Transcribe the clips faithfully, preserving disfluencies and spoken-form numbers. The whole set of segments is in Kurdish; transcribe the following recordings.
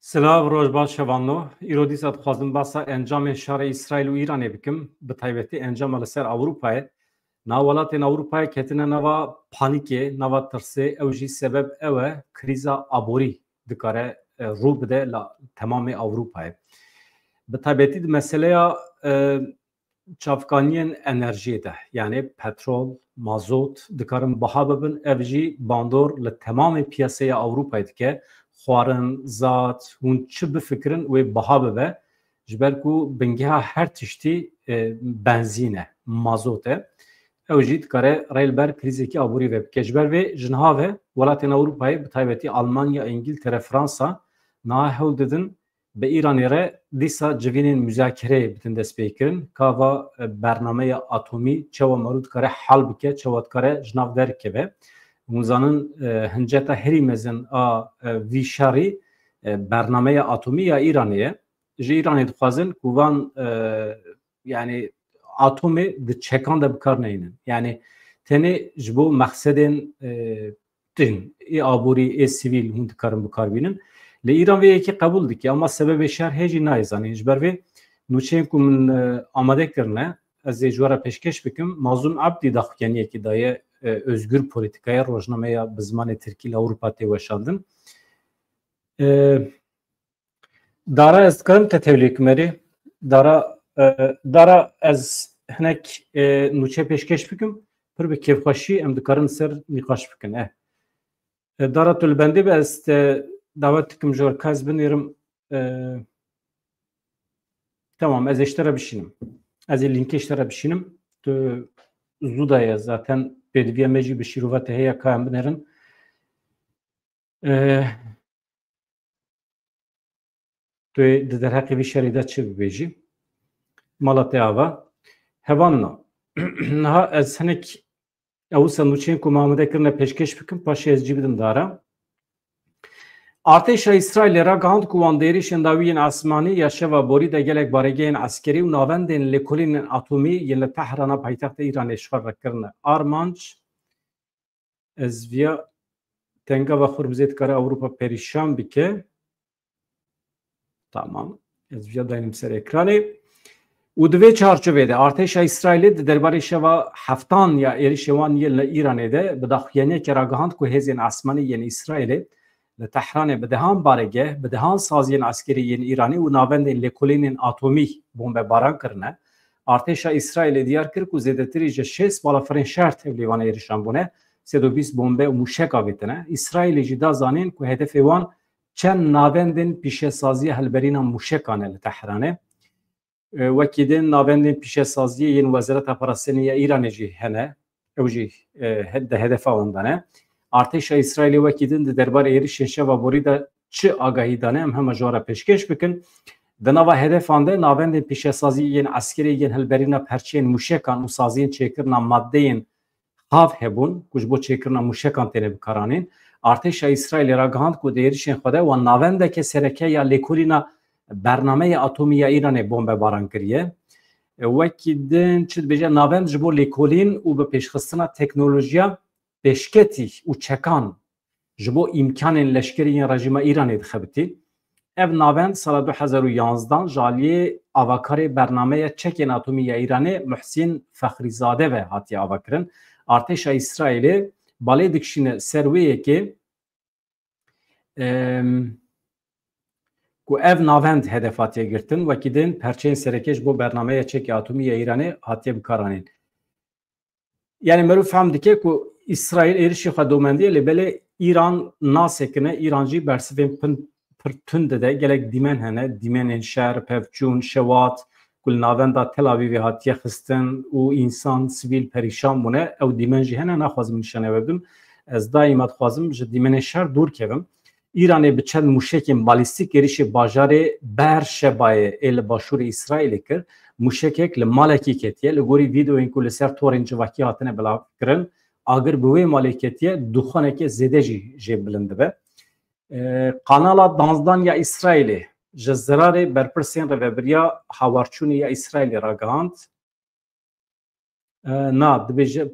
Silav, roj baş hevalno. Îro dîsa dixwazim basa encamên şerê Îsraîl û Îranê bikim, bi taybetî encama li ser Ewropayê. Na welatên Ewropayê ketine nava panîkê, nava tirsê, ew jî sebeb ew e, krîza aborî dikare, e, rû bide li temamê Ewropayê. Bi taybetî di meseleya, e, çavkaniyên enerjiyê de, yanî petrol, mazot dikarin biha bibin, ev jî bandor li temamê piyaseya Ewropayê dike. Xwarin, zat, hûn çi bifikirin wê biha bibe, ji ber ku bingeha her tiştî, e, benzîn e, mazot e. Ew jî dikare rê li ber krîzekî aborî ve bike. Ji ber vê ji niha ve welatên Ewropayê, bi taybetî Almanya, Îngiltere, Fransa niha hewl didin bi Îranê re dîsa civînên muzakereyê bidin destpêkirin, ka va, e, bernameya atomî çawa merû dikare hal bike, çawa dikare ji nav derkeve. Hûn zanin, e, hinceta herî mezin a, e, vî şerî, e, bernameya atomî ya Îranê ye. Ji Îranê dixwazin ku van, e, yanî atomê di çekan de bi kar neynin. Yanî tenê ji bo mexsedên, e, din, ê aborî, ê sivîl hûn dikarin bi kar bînin. Lê Îran vê yekê qebûl dike, ama sebebê şer hê jî nayê zanîn. Ji ber vê nûçeyên ku min, e, amade kirine, ez ê ji we re pêşkêş bikim. Mazlûm Ebdî daxuyaniyekî daye, e, Özgür Politikayê, rojnameya bi zimanê tirkî li Ewropa tê weşandin. E, Dara, ez dikarim te tevlî bikim erê? Dara, e, Dara, ez hinek, e, nûçe pêşkêş bikim. Pir bi kêfxweşî em dikarin ser nîqaş bikin. E. E, Dara, tu li bendê be, ez te dawet dikim ji we re ka ez binêrim. E, tamam, ez ê ji te re bişînim. Ez ê lînkê ji te re bişînim. Tu zû daye zaten, pêdiviya me jî bi şîrova te heye ka em binêrin. E, Tu yê di derheqê vî şerî de çi bibêjî? Mala te ava. Hevalno. Niha ez hinek ew sandwîçên ku me amade kirine pêşkêş bikim, paşê ez cî bidim Dara. Artêşa Îsraîlê ragihand ku wan di êrişên dawî yên esmanî ya şeva borî de gelek baregehên eskerî û navendên lêkolînên atomî yên li Tehrana paytexta Îranê ji xwe re kirine armanc. Ez viya tengava xwe bi zêd dikare Ewropa perîşan bike. Tamam. Ez viya daynim ser ekranê. Û di vê çarçovê de artêşa Îsraîlê di derbarê şeva heftan ya êrişê wan yên li Îranê de bi daxuyaniyekê ragihand ku hêzên esmanî yên Îsraîlê li Tehranê bi dehan baregeh, bi dehan saziyên eskerî yên Îranê û navendên lêkolînên atomî bombebaran kirine. Artêşa Îsraîlê diyar kir ku zêdetirî ji şêst balafirên şer tevlî van êrişan bûne, sed û bîst bombe û mûşek avêtine. Îsraîlê jî da zanîn ku hedefê wan çend navendên pîşesaziya hilberîna mûşekan e li Tehranê. E, wekî din navendên pîşesaziyê yên Wezareta Parastinê ya Îranê jî hene. Ew jî, e, he-, di hedefa wan de ne. Artêşa Îsraîlê wekî din di derbarê êrişên şeva borî de çi agahî dane, em hema ji we re pêşkêş bikin. Di nava hedefan de navendên pîşesazî yên eskerê yên hilberîna perçeyên mûşekan û saziyên çêkirina madeyên xav hebûn ku ji bo çêkirina mûşekan têne bikaranîn. Artêşa Îsraîlê ragihand ku di êrişên xwe de wan navendeke sereke ya lêkolîna bernameya atomî ya Îranê bombebaran kiriye. E, wekî din çi dibêje, navend ji bo lêkolîn û bi pêşxistina teknolojiya pêşketî û çekan ji bo îmkanên leşkerî yên rejîma Îranê dixebitî. Ev navend sala du hezar û yanzdan ji aliyê avakarê bernameya çekên atomî ya Îranê Muhsîn Fexrîzade ve hatiye avakirin. Artêşa Îsraîlê balê dikişîne ser wê yekê, em, ku ev navend hedef hatiye girtin, wekî din perçeyên sereke ji bo bernameya çekê atomî ya Îranê hatiye bikaranîn. Yani meriv fehm dike ku Îsraîl êrişê xwe domendiye, lê belê Îran nasekine, Îran jî bersivên pin-, pir tund dide. Gelek dîmen hene, dîmenên şer, pevçûn, şewat, ku li navenda Tel Avîvê hatiye xistin û însan, sivîl perîşan bûne. Ew dîmen jî hene, naxwazim nîşane we bidim. Ez daîma dixwazim ji dîmenên şer dûr kevim. Îranê bi çend mûşekên balîstîk êrişê bajarê Beer Şebayê ê li başûrê Îsraîlê kir. Mûşekek li malekî ketiye. Li gorî vîdeoyên ku li ser torên civakî hatine belavkirin, agir bi wê malê ketiye, dûxaneke zêde jî jê bilind dibe. E, Kanala Danzdan ya Îsraîlê ji zirarê berpirsên rêvebiriya hawarçûnê ya Îsraîlê ragihand. E, na, dibêje,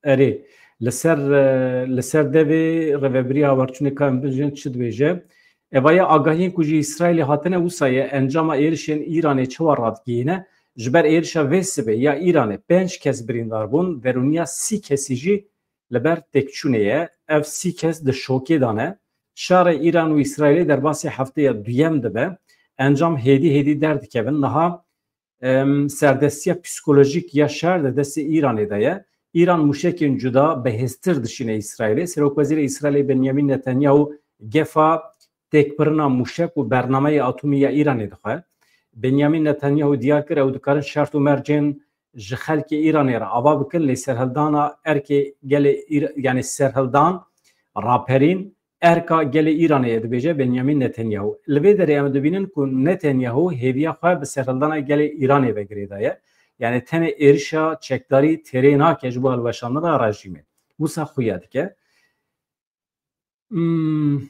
erê, li ser, e, li ser devê rêvebiriya hawarçûnê ka em bijin çi dibêje? Evaye agahiyên ku ji Îsraîlê hatine wisa ye, encama êrişên Îranê çawa radigihîne? Ji ber êrişa vê sibê ya Îranê pênc kes birîndar bûn, derûniya sî kesî jî li ber têkçûnê ye. Ev sî kes di şokê de ne. Şerê Îran û Îsraîlê derbasî hefteya duyem dibe. Encam hêdî hêdî derdikevin. Niha em, serdestiya psîkolojîk ya şer di destê Îranê de ye. Îran mûşekên cuda, bihêztir dişîne Îsraîlê. Serokwezîrê Îsraîlê Benyamin Netanyahu gefa têkbirina mûşek û bernameyê atomî ya Îranê dixwe. Benyamin Netanyahu diyar kir, ew dikarin şert û mercên ji xelkê Îranê re ava bikin, lê serhildana erkê gelê Îr-, yanî serhildan raperîn erka gelê Îranê ye, dibêje Benyamin Netanyahu. Li vê derê em dibînin ku Netanyahu hêviya xwe bi serhildana gelê Îranê ve girêdaye. Yanî tenê êrişa çekdarî têrê nake ji bo hilweşandina rejîmê. Wisa xuya dike. Hmm,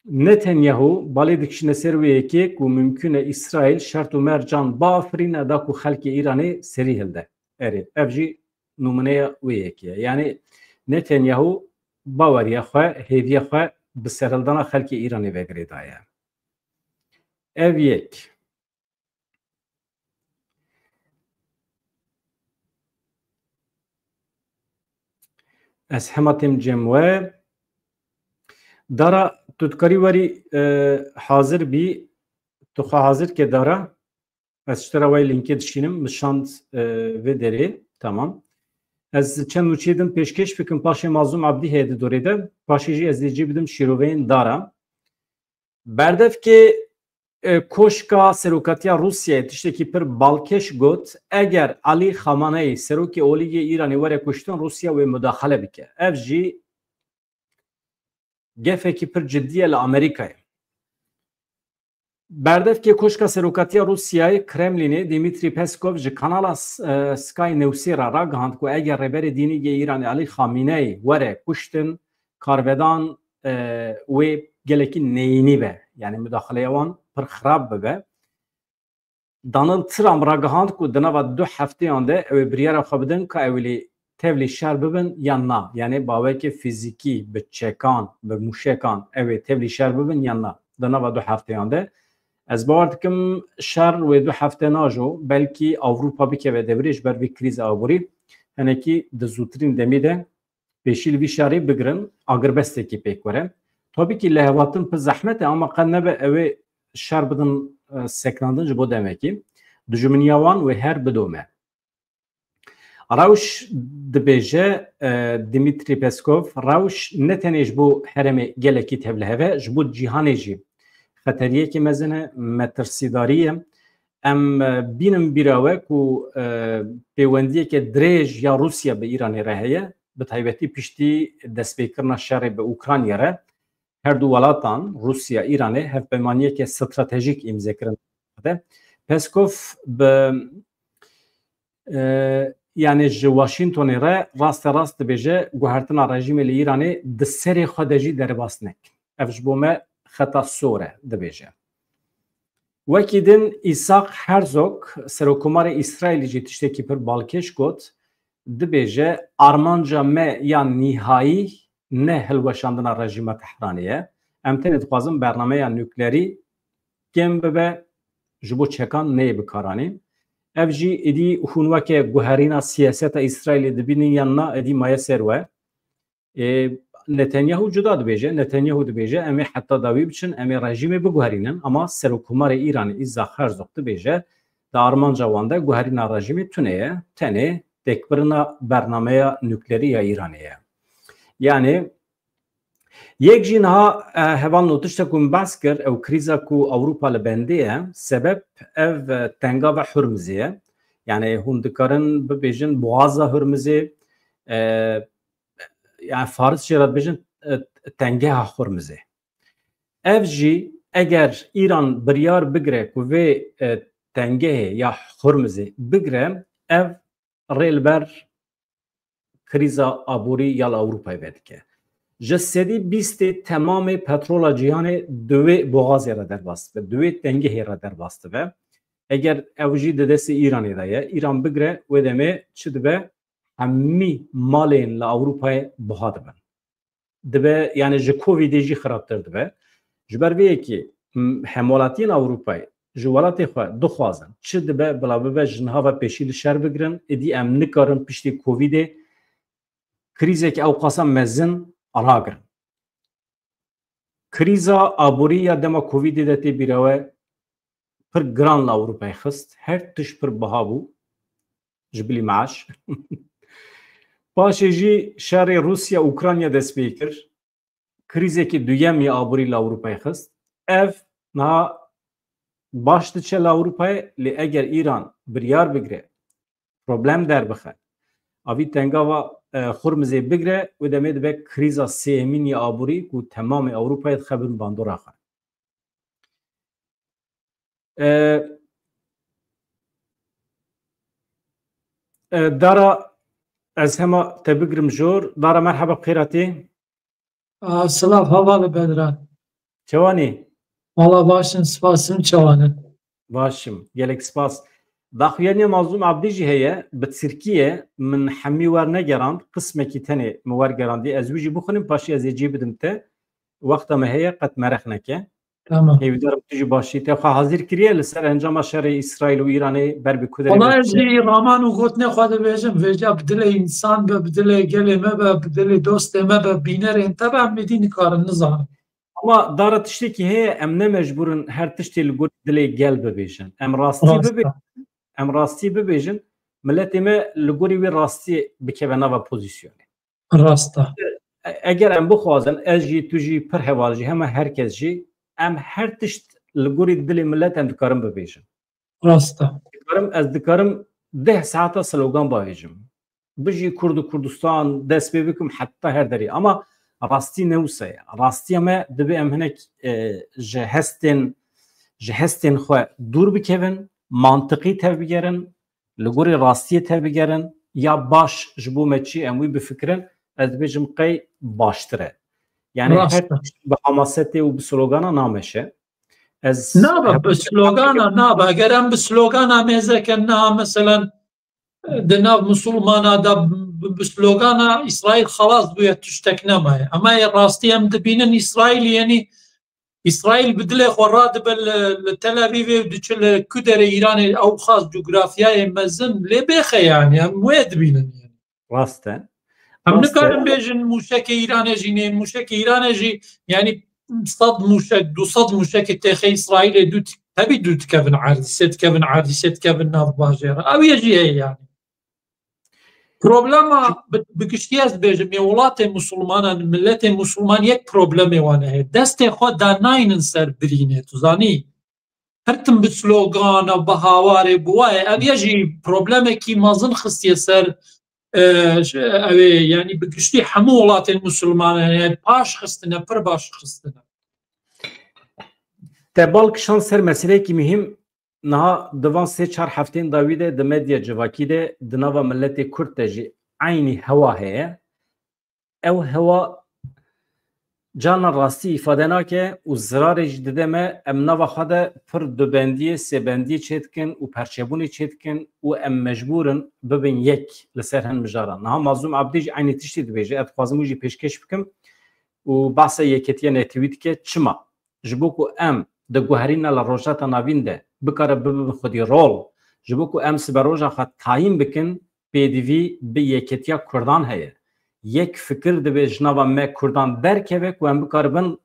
Netanyahu balê dikişîne ser wê yekê ku mimkûn e Îsraîl şert û mercan biafirîne da ku xelkê Îranê serî hilde. Erê, ev jî nûmuneya wê yekê ye. Yanî Netanyahu baweriya xwe, hêviya xwe bi serhildana xelkê Îranê ve girêdaye. Ev yek. Ez hema têm cem we. Dara, tu dikarî werî, e, hazir bî, tu xwe hazir ke Dara. Ez ji te re wey linkê dişînim, min şand, e, vê derê. Tamam. Ez çend nûçeyê din pêşkêş bikim, paşê Mazlûm Abdî heye di dorê de, paşê jî ez ê cî bidim şîroveyên Dara. Berdevkê, e, Koşka Serokatiya Rûsyayê tiştekî pir balkêş got, eger Elî Xamaneyî, serokê olî yê Îranê were kuştin, Rûsya wê mudaxele bike. Ev jî gefekî pir cidî ye li Amerîkayê. Berdevkê Koşka Serokatiya Rûsyayê Kremlînê Dimitrî Peskov ji kanala S-, e, Sky Newsê re ragihand ku eger rêberê dînî yê Îranê Elî Xamîneyî were kuştin, karvedan, e, wê gelekî neyînî be. Yanî mudaxaleya wan pir xirab bibe. Donald Trump ragihand ku di nava du hefteyan de ew ê biryara xwe bidin ka ew ê lê tevlî şer bibin yan na. Yanî bi awayekî fîzîkî, bi çekan, bi mûşekan ew ê tevlî şer bibin yan na. Di nava du hefteyan de. Ez bawer dikim şer wê du hefte najo, belkî Ewropa bikeve devirê ji ber vî krîza aborî. Hinekî di zûtirîn demê de pêşî li vî şerê bigirin, agirbestekî pêk were. Tabî kî lihevhatin pir zehmet e, ama qet nebe ew ê şer bidin, e, sekinandin ji bo demekî. Dijminiya wan wê her bidome. Rewş dibêje, e, Dimitrî Peskov, rewş ne tenê ji bo herêmê gelekî tevlihev e, ji bo cîhanê jî xeteriyekî mezin e, metirsîdarî ye. Em, e, bînin bîra we ku, e, pêwendiyeke dirêj ya Rûsya bi Îranê re heye, bi taybetî piştî destpêkirina şerê bi Ukraynayê re. Her du welatan, Rûsya, Îranê, hevpeymaniyeke stratejîk îmze kirin de. Peskov bi, e, yanî ji Washingtonê re raste rast dibêje, guhertina rejîmê li Îranê di serê xwe de jî derbas nekin. Ev ji bo me xeta sor e, dibêje. Wekî din Îsak Herzog, Serokkomarê Îsraîlê jî tiştekî pir balkêş got, dibêje, armanca me ya nîhayî ne hilweşandina rejîma Tehranê ye. Em tenê dixwazin bernameya nuklerî kêm bibe, ji bo çekan neyê bikaranîn. Ev jî êdî hûn weke guherîna siyaseta Îsraîlê dibînin yan na, êdî maye ser we. Ê, Netanyahu cuda dibêje. Netanyahu dibêje, em ê heta dawî biçin, em ê rejîmê biguherînin. Ama Serokkomarê Îranê Îsak Herzog dibêje, di armanca wan de guherîna rejîmê tune ye, tenê têkbirina bernameya nuklerî ya Îranê ye. Yanî, yek jî niha, e, hevalno, tiştek ku min behs kir, ew krîza ku Ewropa li bendê ye, sebeb ev, e, tengava Hurmizê ye. Yanî hûn dikarin bibêjin Boğaza Hurmizê, e, yanî Faris jê re dibêjin, e, tengeha Hurmizê. Ev jî eger Îran biryar bigire ku vê, e, tengehê ya Hurmizê bigire, ev rê li ber krîza aborî ya li Ewropayê vedike. Ji sedî bîstê temamê petrola cîhanê di wê boxazê re derbas dibe, di wê tengehê re derbas dibe. Eger ew jî di destê Îranê de ye, Îran bigire, wê demê çi dibe? Hemî malên li Ewropayê buha dibin. Dibe, yani ji Covidê jî xirabtir dibe. Ji ber vê yekê, m, hemwelatiyên Ewropayê ji welatê xwe dixwazin, çi dibe bila bibe, ji niha ve pêşî li şer bigirin, êdî em nikarin piştî Covidê krîzeke ewqasa mezin ragirin. Krîza aborî ya dema Covidê de tê bîra we pir giran li Ewropayê xist. Her tişt pir biha bû ji bilî meaş. Paşê jî şerê Rûsya-Ukrayna dest pê kir. Krîzekî duyem ya aborî li Ewropayê xist. Ev niha baş diçe li Ewropayê, lê eger Îran biryar bigire, problem derbixe, avî tengava, e, Xurmizê bigire, wê demê dibe krîza sêyemîn ya aborî ku temamê Ewropayê dixe bin bandora xwe. E, e, Dara, ez hema te bigirim jor. Dara, merheba, bi xêr hatî. Aa, silav, hevalê Bedran. Çawan î? Wala baş im, spas, hûn çawan in? Baş im, gelek spas. Daxuyaniya Mazlûm Abdî jî heye, bi tirkî ye, min hemî wernegerand, qismekî tenê min wergerandiye. Ez wî jî bixwînim, paşê ez ê cî bidim te. Wexta me heye, qet mereq neke. Tamam. Hêvîdar im tu jî başî. Te xwe hazir kiriye li ser encama şerê Îsraîl û Îranê ber bi ku derê Wala ve ez çi? jî raman û gotinê xwe dibêjim, vêca bi dilê însan be, bi dilê gelê me be, bi dilê dostê me be, bînerên te be, em êdî nikarin, nizanin. Ama Dara, tiştekî heye, em ne mecbûr in her tiştê li gorî dilê gel bibêjin. Em rastî Rast e. bibêjin, em rastî bibêjin, miletê me li gorî wê rastiyê bikeve nava pozîsyonê. Rast e. E-, eger em bixwazin, ez jî, tu jî, pir heval jî, hema her kes jî, em her tişt li gorî dilê milet em dikarin bibêjin. Rast e. Dikarim, ez dikarim deh saeta slogan bavêjim. Bijî Kurd û Kurdistan, dest pê bikim heta her derê. Ama rastî ne wisa ye. Rastiya me divê em hinek, e, ji hestên, ji hestên xwe dûr bikevin, mantiqî tevbigerin, li gorî rastiyê tevbigerin, ya baş ji bo me çi, em wî bifikirin, ez dibêjim qey baştir e. Yani Rast her e. tişt bi hamasetê û bi slogana nameşe. Ez Nabe, bi slogana nabe. Eger em bi slogana mêze ken niha, meselen, di nav misilmana de bi, bi slogana Îsraîl xelas bûye, tiştek nemaye. Ama yê rastî em dibînin Îsraîl, yenî Îsraîl bi dilê xwe radibe li, li Tel Avîvê û diçe li ku derê Îranê, ew xas cografyayê mezin lê bêxe, yanî em wê dibînin, yanî. Rast e. Em Rast e. nikarin bêjin mûşekê Îranê jî nê, mûşekê Îranê jî, yanî sed mûşek, du sed mûşekê têxê Îsraîlê dû, tebî dû dikevin erdî, sê dikevin erdî, sê dikevin nav bajêr. Ew yê jî heye, yanî. Problema bi, bi giştî ez dibêjim, yê welatê misilmanan, miletê misilman yek problemê wan heye. Destê xwe danaynin ser birînê, tu zanî. Her tim bi slogana, bi hawarê, bi wayê. Ev ya jî problemekî mezin xistiye ser, e, ş-, ew ê, yanî bi giştî hemû welatên misilmanan, yanî paş xistine, pir baş xistine. Te bal kişand ser meseleyekî muhîm. Niha di van sê çar heftên dawî de di medya civakî de di nava miletê Kurd de jî eynî hewa heye. Ew hewa carna rastî îfade nake û zirarê jî dide me. Em nava xwe de pir dubendiyê, sêbendiyê çêdikin û perçebûnê çêdikin û em mecbûr in bibin yek li ser hin mijaran. Niha Mazlûm Abdî jî eynî tiştî dibêje. Ez dixwazim wî jî pêşkêş bikim û behsa yeketiya netewî dike. Çima? Ji bo ku em di guherîna li Rojhilata Navîn de bikare bibin xwedî rol, ji bo ku em siberoja xwe tayîn bikin, pêdivî bi yeketiya Kurdan heye. Yek fikir divê ji nava me Kurdan derkeve ku em bikaribin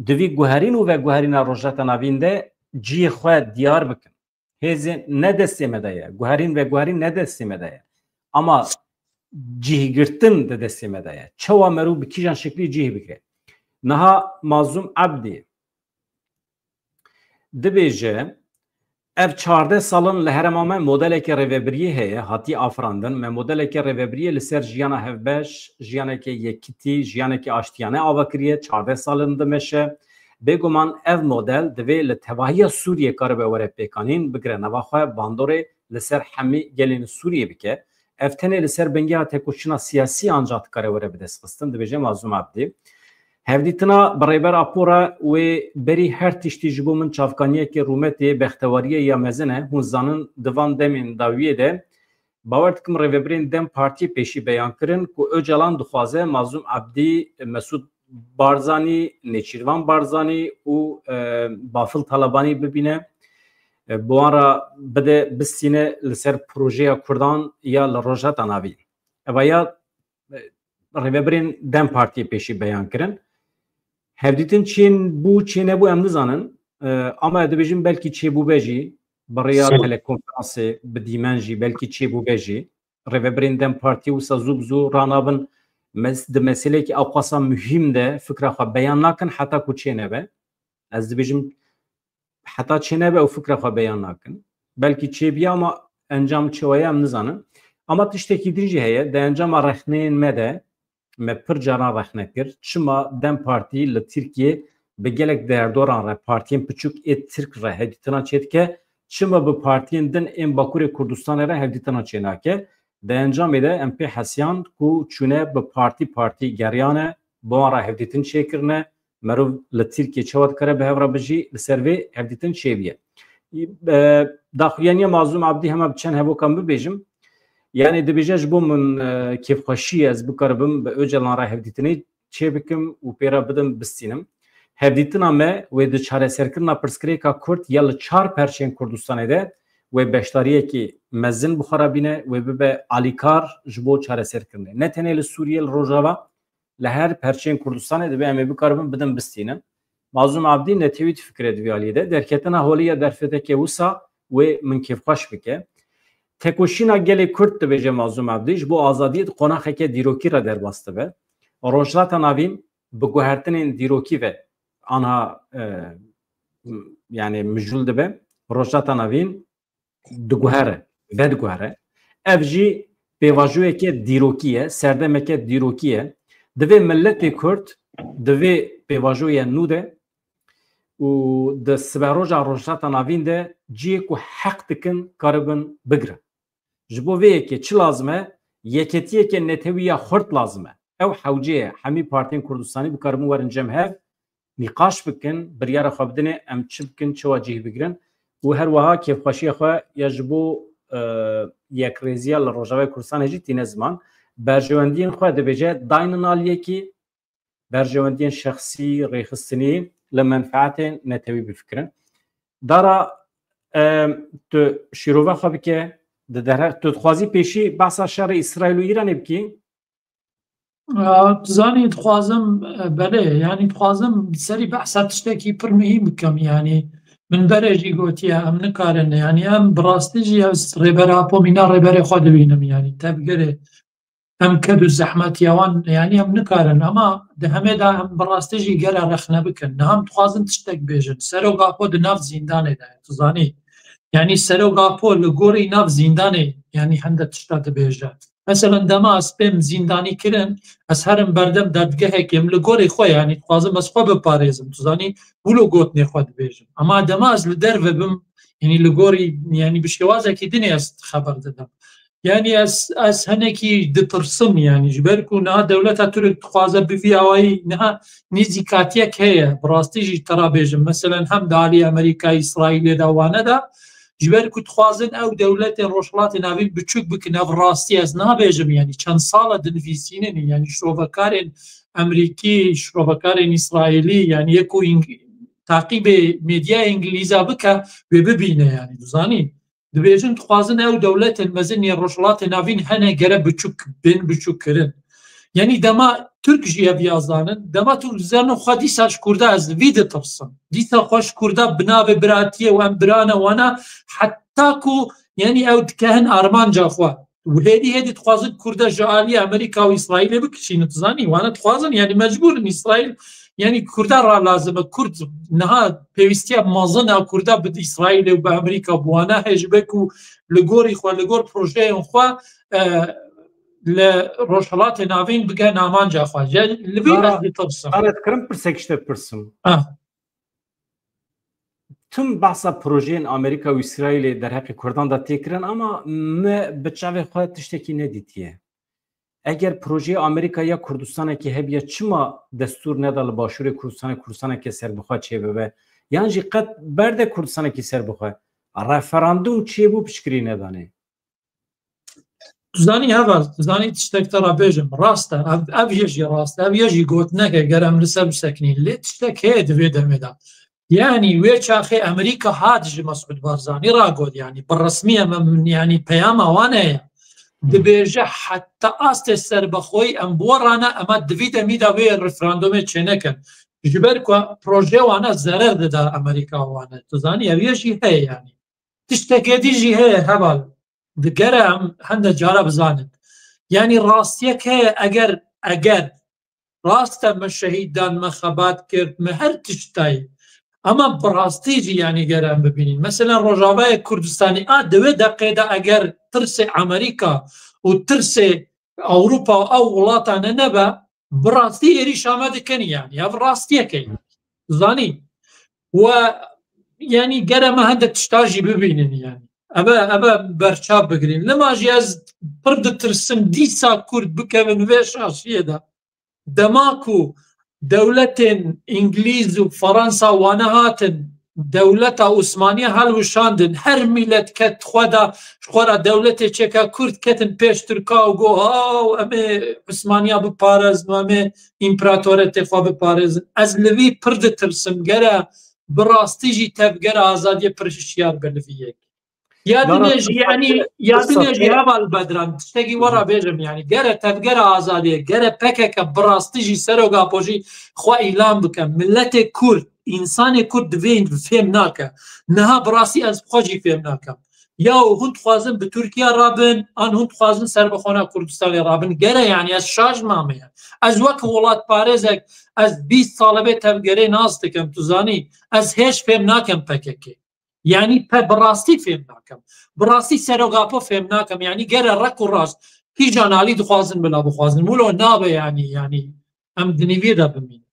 di vî guherîn û veguherîna Rojhilata Navîn de cihê xwe diyar bikin. Hêzên ne destê me de ye. Guherîn veguherîn ne destê me de ye. Ama cihgirtin di destê me de ye. Çawa merû bi kîjan şeklî cih bigire? Niha Mazlûm Ebdî dibêje, ev çardeh sal in li herêma me modeleke rêvebiriyê heye, hatiye afirandin. Me modeleke rêvebiriyê li ser jiyana hevbeş, jiyaneke yekitî, jiyaneke aştiyane ava kiriye, çardeh sal in dimeşe. Bêguman ev model divê li tevahiya Sûriyê karibe were pêkanîn, bigire nava xwe, bandorê li ser hemî gelên Sûriyê bike. Ev tenê li ser bingeha tekoşîna siyasî ancax dikare were bidestxistin, dibêje Mazlûm Ebdî. Hevdîtina bi Rêber Apo re wê berî her tiştî ji bo min çavkaniyeke rûmetê, bextewariyê ya mezin e. Hûn zanin di van demên dawiyê de, bawer dikim rêvebirên DEM Partiyê pêşî beyan kirin ku Ocalan dixwaze Mazlûm Ebdî, Mesûd Barzanî, Nêçîrvan Barzanî û e, Bafil Talabanî bibîne, e, bi wan re bide bistîne li ser projeya Kurdan ya li Rojhilata Navîn. Eva ya e, rêvebirên DEM Partiyê pêşî beyan kirin. Hevdîtin çên bû, çê nebû em nizanin. E, ama ez dibêjim belkî çêbûbe jî, bi rêya telekonferansê, bi dîmen jî belkî çêbûbe jî. Rêvebirên DEM Partiyê wisa zû bi zû ranabin mes-, di meseleyekî ewqasa muhîm de fikra xwe beyan nakin heta ku çênebe. Ez dibêjim heta çênebe ew fikra xwe beyan nakin. Belkî çêbiye ama encam çi waye em nizanin. Ama tiştekî din jî heye, di encama rexneyên me de me pir caran rexne kir. Çima DEM Partî li Tirkiyê bi gelek derdoran re, partiyên piçûk ê Tirk re hevdîtina çêdike, çima bi partiyên din ên Bakurê Kurdistanê re hevdîtina çênake? Di encamê de em pê hesiyan ku çûne bi partî partî geriyane, bi wan re hevdîtin çêkirine, merov li Tirkiyê çawa dikare bi hev re bijî, li ser vê hevdîtin çêbûye. E, daxuyaniya Mazlûm Abdî hema bi çend hevokan bibêjim. Yanî dibêje ji bo min e, kêfxweşî ye ez bikaribim bi Ocalan re hevdîtinê çêbikim û pê re bidim bistînim. Hevdîtina me wê di çareserkirina pirsgirêka Kurd ya li çar perçeyên Kurdistanê de wê beşdariyekî mezin bi xwe re bîne, wê bibe alîkar ji bo çareserkirinê. Ne tenê li Sûriyê, li Rojava, li her perçeyên Kurdistanê divê em ê bikaribin bidin bistînin. Mazlûm Abdî netewî difikire di vî aliyê de. Derketina holê ya derfeteke wisa wê min kêfxweş bike. Tekoşîna gelê Kurd dibêje Mazlûm Abdî, ji bo azadiyê di qonaxeke dîrokî re derbas dibe. Rojhilata Navîn bi guhertinên dîrokî ve anha e, yani mijûl dibe. Rojhilata Navîn diguhere, vediguhere. Ev jî pêvajoyeke dîrokî ye, serdemeke dîrokî ye. Divê miletê Kurd di vê pêvajoyê nû de û di siberoja Rojhilata Navîn de cihê ku heq dikin karibin bigrin. Ji bo vê yekê çi lazim e? Yeketiyeke netewî ya xurt lazim e. Ew hewce ye, hemî partiyên Kurdistanî bikaribin werin cem hev, nîqaş bikin, biryara xwe bidinê, em çi bikin, çawa cih bigirin. Û her wiha kêfxweşiya xwe ya ji bo e, yekrêziya li Rojavayê Kurdistanê jî tîne ziman. Berjewendiyên xwe dibêje daynin aliyekî, berjewendiyên şexsî, rêxistinî li menfeetên netewî bifikirin. Dara e, tu şîrova xwe bike, di derhe-, tu dixwazî pêşî behsa şerê Îsraîl û Îranê bikî? Zanî dixwazim, e, belê, yanî dixwazim serî behsa tiştekî pir muhîm bikim, yanî min berê jî gotiye, em nikarin, yanî em bi rastî jî ez rêbera Apo mîna rêberê xwe dibînim, yanî tevgerê em ked û zehmetiya wan, yanî em nikarin, ama di hemê de em bi rastî jî gera rexne bikin. Niha em dixwazin tiştek bêjin. Serok Apo di nav zîndanê de ye, tu zanî. Yanî Serok Apo li gorî nav zîndanê, yanî hende tişta dibêje. Mesela dema ez pêm zîndanî kirin, ez herim berdem dadgehekê, em li gorî xwe, yanî dixwazim ez xwe biparêzim, tu zanî, wilo gotinê xwe dibêjim. Ama dema ez li derve bim, yanî li gorî, yanî bi şêwazekî dinê ez xeber didim. Yanî ez, ez henekî ditirsim, yanî ji ber ku niha dewleta Tirk dixwaze bi vî awayî niha nêzîkatiyek heye. Bi rastî jî te ra bêjim, meselen hem di alî Amerîka, Îsraîlê de, wane de, ji ber ku dixwazin ew dewletên Rojhilatê Navîn biçûk bikin, ev rastî ez nabêjim, yanî çend sal e dinivîsînin, yanî şrovekarên Amerîkî, şrovekarên Îsraîlî, yanî yê ku ing-, taqîbê medyaya Îngilîza bike, wê bibîne, yanî dizanî. Dibêjin dixwazin ew dewletên mezin yên Rojhilatê Navîn hene gere biçûk, bên biçûk kirin. Yanî dema Tirk jî ev ya zanin, dema Tirk zanin xwe dîsa ji Kurda ez li vî ditirsim. Dîsa xwe ji Kurda bi navê biratiyê û em birane wana heta ku yanî ew dikehin armanca xwe. Û hêdî hêdî dixwazin Kurda ji alî Amerîka û Îsraîlê bikişînin, tu zanî, wana dixwazin, yanî mecbûr in Îsraîl, yanî Kurda ra lazim e. Kurd niha pêwîstiya mezin a Kurda bi Îsraîlê û bi Amerîka bi wana heye, ji ber ku li gorî xwe, li gor projeyên xwe, e, li Rojhilatê Navîn bige namanca xwe. Li vî ez ditirsim. Dara dikirim pirsek ji te pirsim. Ah. Tim behsa projeyên Amerîka û Îsraîlê derheqê Kurdan de tê kirin, ama me bi çavê xwe tiştekî nedîtiye. Eger projeyê Amerîka ya Kurdistanekî hebiya, çima destûr neda li Başûrê Kurdistanê Kurdistaneke serbixwe çêbibe? Yan jî qet berde Kurdistanekî serbixwe? Referandûm çêbû, piştgirî nedanê. Tu zanî heval, tu zanî tiştek te re bêjim, rast e, ev, ev yê jî rast e, ev yê jî gotineke ger em li ser bisekinîn, lê tiştek heye di vê demê de. Yanî wê çaxê Amerîka hat ji Mesûd Barzanî re got, yanî bi resmî em, em, yanî peyama wan heye. Dibêje heta astê serbexweyî em biwerane, ema di vî demî de wê referandumê çênekin. Ji ber ku proje wana zerer dida Amerîka wane. Tu zanî ev yê jî heye yanî. Tiştekê dî jî heye heval. Digere em hende cara bizanin. Yanî rastiyek heye eger, eger rast e me şehîd dan, me xebat kir, me her tişt dayî. Ama bi rastî jî yanî gere em bibînin. Mesela Rojavayê Kurdistanê a di wê deqê de eger tirsê Amerîka û tirsê Ewropa û ew welatane nebe, bi rastî êrîşa me dikin yanî. Ev rastiyek e yanî. Zanî. We yanî gere me hende tişta jî bibînin yanî. Eve, eve berçav bigirîn. Lima jî ez pir ditirsim dîsa Kurd bikevin vê şaşiyê de. Dema ku dewletên Îngilîz û Fransa wane hatin, dewleta Osmaniye helwişandin, her milet ket xwe da, ji xwe ra dewletê çêke, Kurd ketin pêş Tirka û got, "Haw, em ê Osmaniya biparêzin û em ê împeratoriyetê xwe biparêzin." Ez li vî pir ditirsim, gere bi rastî jî tevgera azadiyê pir hişyar be li vî yekê. Ya dinê jî, yanî, ya dinê jî heval Bedran, tiştekî we re bêjim, yanî, gere tevgera azadiyê, gere P K K bi rastî jî Serok Apo jî xwe îlan bike. Miletê Kurd, însanê Kurd divê fêm nake. Niha bi rastî ez xwe jî fêm nakim. Ya hûn dixwazin bi Tirkiye rabin, an hûn dixwazin serbixwana Kurdistanê rabin. Gere, yanî, ez şaş mame ya. Ez wek welatparêzek, ez bîst sal e vê tevgerê nas dikim, tu zanî. Ez hêj fêm nakim P K K. Yanî pe bi rastî fêm nakim. Bi rastî Serok Apo fêm nakim. Yanî gere req û rast. Kîjan alî dixwazin bila bixwazin. Wilo nabe yanî, yanî em di nîvê de bimînin.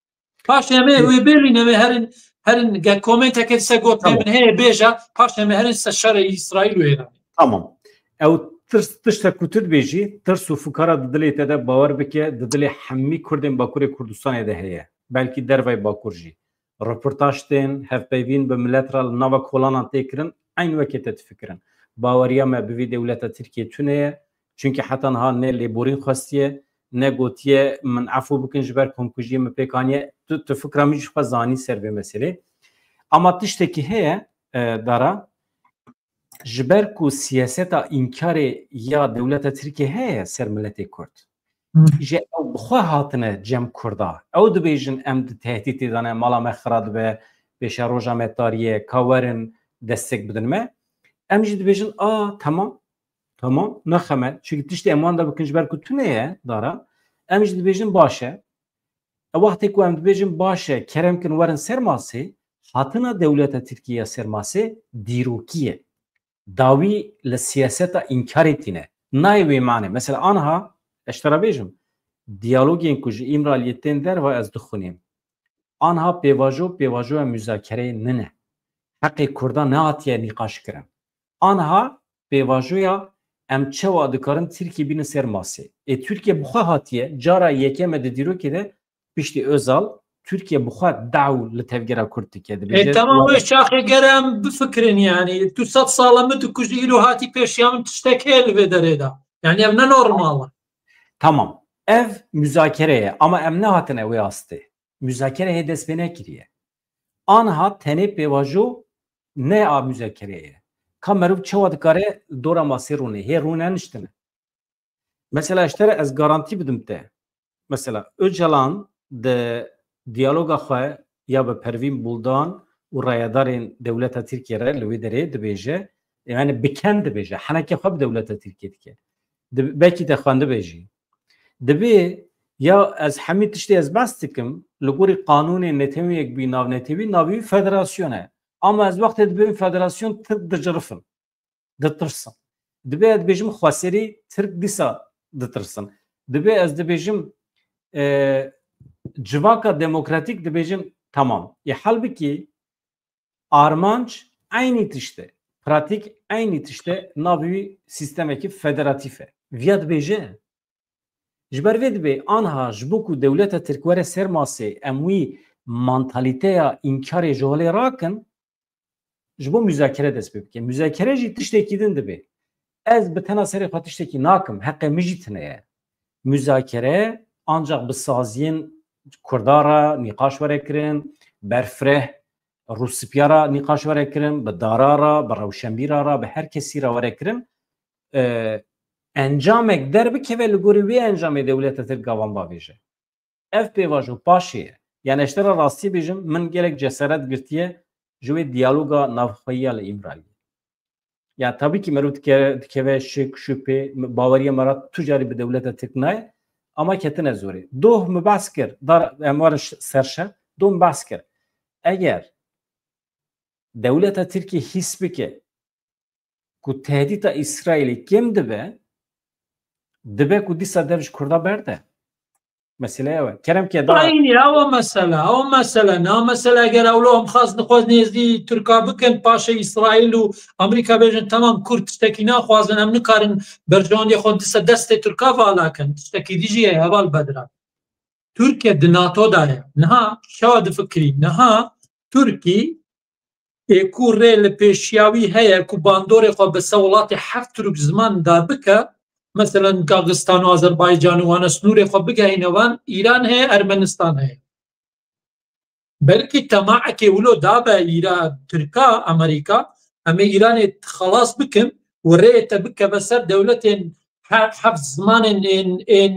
Paşê em ê wê bêlîn, em ê herin, herin ge komenteke dise got, Tamam. Min heye bêje, paşê em ê herin se şerê Îsraîl û Îranê. Tamam. Ew tirs, tiştek ku tu dibêjî, tirs û fikara di dilê te de, bawer bike, di dilê hemî Kurdên Bakurê Kurdistanê de heye. Belkî dervayê Bakur jî. Reportaj tên, hevpeyvîn bi milet re li nava kolanan tê kirin, eyn wekê te difikirin. Baweriya me bi vî dewleta Tirkiyê tune ye, çunkî heta niha ne lêborîn xwestiye, ne gotiye, "Min efû bikin, ji ber komkujiyê min pêk aniye." Tu, tu fikra min jî xwe zanî ser vê meselê. Ama tiştekî heye, e, Dara, ji ber ku siyaseta înkarê ya dewleta Tirkiyê heye ser miletê Kurd. Hı. Ji ew bi xwe hatine cem Kurda. Ew dibêjin, "Em di tehdîtê de ne, mala me xira dibe, pêşeroja me tarî ye, ka werin destek bidin me." Em jî dibêjin, "A, temam, temam, nexeme." Çunke tiştê em wan de bikin, ji ber ku tune ye, Dara. Em jî dibêjin, "Baş e." E, wextê ku em dibêjin, "Baş e, kerem kin werin ser masê", hatina dewleta Tirkiyê ya ser masê dîrokî ye. Dawî li siyaseta înkarê tîne. Nayê wê mane. Mesela anha, ez ji te re bêjim, diyalogên ku ji Îmraliyê tên derve ez dixwînim. Anha pêvajo, pêvajoya muzakereyê nine. Heqê Kurda nehatiye nîqaş kirin. Anha pêvajoya em çawa dikarin Tirkiye bînin ser masê. Ê Tirkiye bi xwe hatiye, cara yekem e di dîrokê de piştî Özal, Tirkiye bi xwe daw li tevgera Kurd dike. Dibêje, E, tamam, wê çaxê gere em bifikirin, yanî tu sed sal e min dikujî, îro hatî pêşiya min, tiştek heye li vê derê de. Yanî ev ne normal e. Tamam. Ev muzakere ye, ama em nehatine wê astê. Muzakere hê dest pê nekiriye. Anha tenê pêvajo ne a muzakereyê ye. Ka meriv çawa dikare dora masê rûnê? Hê rûne niştine. Mesela ji te re ez garantî bidim te. Mesela Öcalan di diyaloga xwe ya bi Pervîn Buldan û rayedarên dewleta Tirkiye re li wê derê dibêje, yani bi ken dibêje, heneke xwe bi dewleta Tirkiye dike. Di-, belkî te xwendibê jî. Dibê ya ez hemî tiştê ez behs dikim, li gorî qanûnê netewî yekbûyî navnetewî, navî wî federasyon e. Ama ez wextê dibêm federasyon Tirk dicirifin, ditirsin. Dibê ez dibêjim xweserî Tirk dîsa ditirsin. Dibê ez dibêjim, e, civaka demokratîk dibêjim tamam. Ê halbikî armanc eynî tişt e. Pratîk eynî tişt e. Navê wî sîstemekî federatîf e. Viya dibêje. Ji ber vê dibê anha ji bo ku dewleta Tirk were ser masê, em wî mantalîteya înkarê ji holê rakin, ji bo muzakere dest pê bike. Muzakere jî tiştekî din dibe. Ez bi tena serê xwe tiştekî nakim, heqê min jî tune ye. Muzakere ancak bi saziyên Kurda re nîqaş were kirin, berfireh Rûspîya re nîqaş were kirin, bi dara re, bi rewşenbîra re, bi her kesî re were kirin. E, encamek derbikeve, li gorî wê encamê dewleta Tirk gavan bavêje. Ev pêvajo paşê ye. Yani ji te re rastî bêjim, min gelek cesaret girtiye ji wê diyaloga navxweyiya li Îmraliyê. Ya tabî kî meriv dike-, dikeve şik, şüphe, baweriya me re tu carî bi dewleta Tirk nayê, ama ketine zorê. Doh min behs kir, dar em werin ş-, ser şer, doh min behs kir. Eger dewleta Tirkiyê hîs bike ku tehdîta Îsraîlê kêm dibe, dibe ku dîsa dev ji Kurda berde. Mesele ew e. Kerem ke da. Aynî ew e mesele, ew mesele. Na mesele eger ewlo em xwest nixwest nêzdî Tirka bikin, paşê Îsraîl û Amerîka bêjin, temam, Kurd tiştekî naxwazin, em nikarin berjewendiyê xwe dîsa destê Tirka vala kin. Tiştekî dî jî ye, heval Bedran. Tirkiye di NATO da ye. Niha çawa difikirî? Niha Tirkî ê ku rê li pêşiya wî heye ku bandorê xwe bi ser welatê heft tirk ziman de bike, meselen Dagistan û Azerbaycan û wana, snûrê xwe bigehîne wan, Îran heye, Ermenistan heye. Belkî temaekê wilo dabe îra Tirka, Amerîka, em ê Îranê xelas bikin û rêyê te bikeve ser dewletên he-, heft zimanên ên, ên,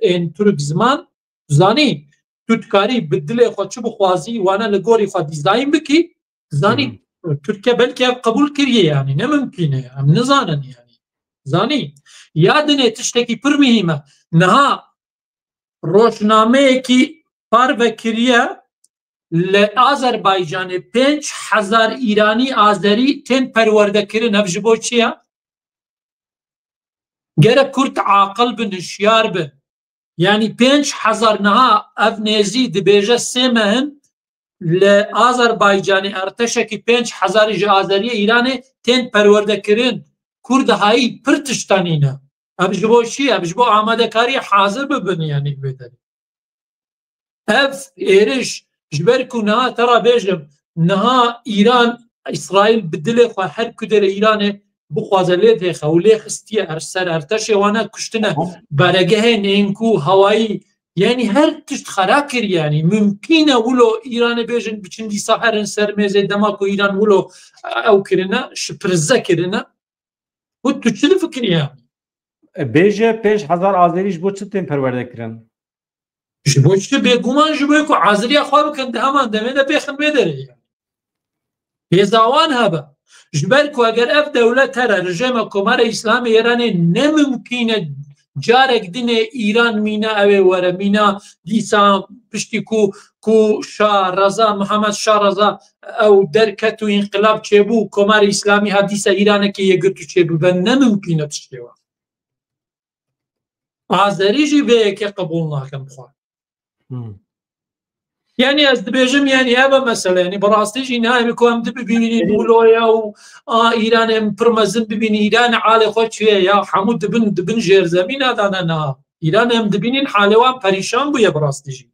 ên tirk ziman, zanî, tu dikarî bi dilê xwe çi bixwazî, wana li gorî xwe dîzayn bikî, zanî, Hı hı. Tirkiye belkî ev qebûl kiriye, yanî ne mimkîn e, em nizanin yanî. Zanî, ya dinê tiştekî pir muhîm e. Niha rojnameyekî parve kiriye, li Azerbaycanê pênc hezar Îranî, Azerî tên perwerdekirin. Ev ji bo çi ye? Gerek Kurd aqil bin, hişyar bin. Yanî pênc hezar niha ev nêzî dibêje sê meh in li Azerbaycanê erteşekî pênc hezarî ji Azeriyê Îranê tên perwerdekirin. Kurd hayî pir tişta nîne. Ev ji bo çi? Ev ji bo amadekariyê hazir bibin yanî bê derê. Ev êriş ji ber ku niha te re bêjim, niha Îran, Îsraîl bi dilê xwe her ku derê Îranê bixwaze lê dêxe û lê xistiye er ser erteşê wana kuştine, Aha. beregehên ên ku hewayî, yanî her tişt xera kir, yanî mimkîn e wilo Îranê bêjin biçin dîsa herin ser mêzê dema ku Îran wilo ew kirine, şiprize kirine. Û tu çi difikirî ya? E, bêje pênc hezar Azerî ji bo çi tên perwerde kirin? Ji bo çi? Bêguman ji bo ku aziriya xwe bikin, di heman demê de bêxin vê derê. Hêza wan hebe. Ji ber ku eger ev dewlet here, rejêma Komara Îslamê Îranê ne mimkîn e carek dinê Îran mîna ew ê were, mîna dîsa piştî ku, ku Şah Reza, Mihemed Şah Reza ew derket û înqilab çêbû, Komarê Îslamî ha dîsa Îranekê yê girt û çêbibe, ne mimkîn e tiştê wa. Azerî jî vê yekê qebûl nakin bi xwe. Hmm. Yanî ez dibêjim, yanî ev e mesele, yanî bi rastî jî nayê ku em dibibînin wilo ye û a Îranê em pir mezin bibînin, Îran halê xwe çi ye ya, hemû dibin, dibin jêrzemîna de ne niha. Îran em dibînin halê wan perîşan bûye bi rastî jî.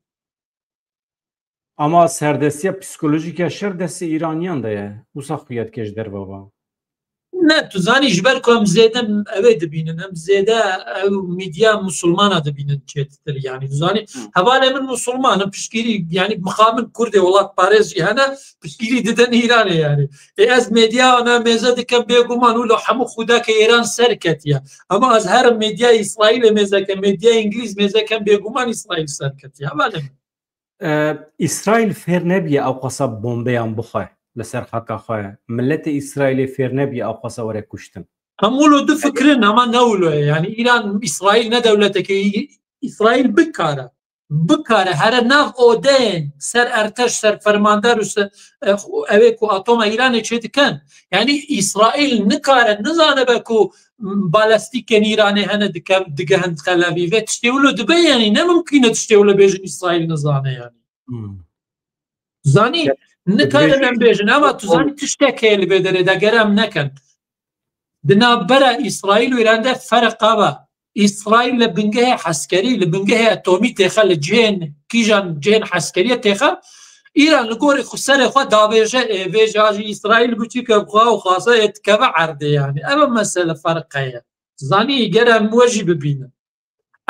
Ama serdestiya psikolojîk ya şer destê Îraniyan de ye. Wisa xuya dike ji derve ve. Ne, tu zanî, ji ber ku em zêde ew ê dibînin, em zêde ew medya misilmana dibînin çêtir, yanî tu zanî, Hı. hevalê min misilman in, piştgirî, yanî mixabin Kurdê welatparêz jî hene, piştgirî didin Îranê, yanî. Ê, ez medya ana mêze dikim, bêguman wilo hemû xwedakê Îran ser ketiye. Ama ez her medya Îsraîlê mêze kem, medya Îngilîz mêze kem, bêguman Îsraîl ser ketiye. Hevalê min. E, Îsraîl fêr nebîye ewqasa bombeyan bixwe li ser xaka xwe. Miletê Îsraîlê fêr nebîye ewqasa were kuştin. Em wilo difikirin, ama ne wilo ye. Yanî Îran, Îsraîl ne dewletekê, Î-, Îsraîl bikare. Bikare here nav odeyên ser erteş, ser fermander û se-, e, ew ê ku atoma Îranê çê dikin. Yanî Îsraîl nikare, nizanibe ku balestîkên Îranê hene dike-, digehin Tel Avîvê. Tiştê wilo dibe, yanî ne mimkîn e tiştê wilo bêjin Îsraîl nizane, yanî. Hmm. Zanî, Ya, nikarin dibêjin em bêjin, ama tu zanî tiştek heye li vê derê de ger em nekin. Di navbera Îsraîl û Îran de ferq ava. Îsraîl li bingehê heskerî, li bingehê etomî têxe, li cihên, kîjan cihên heskeriye têxe, Îran li gorî xwe serê xwe davêje, ê vêja jî Îsraîl biçûke bi xwe û xasa ê dikeve erdê, yanî. Ev e mesele ferqe ye. Zanî, gere em we jî bibînin.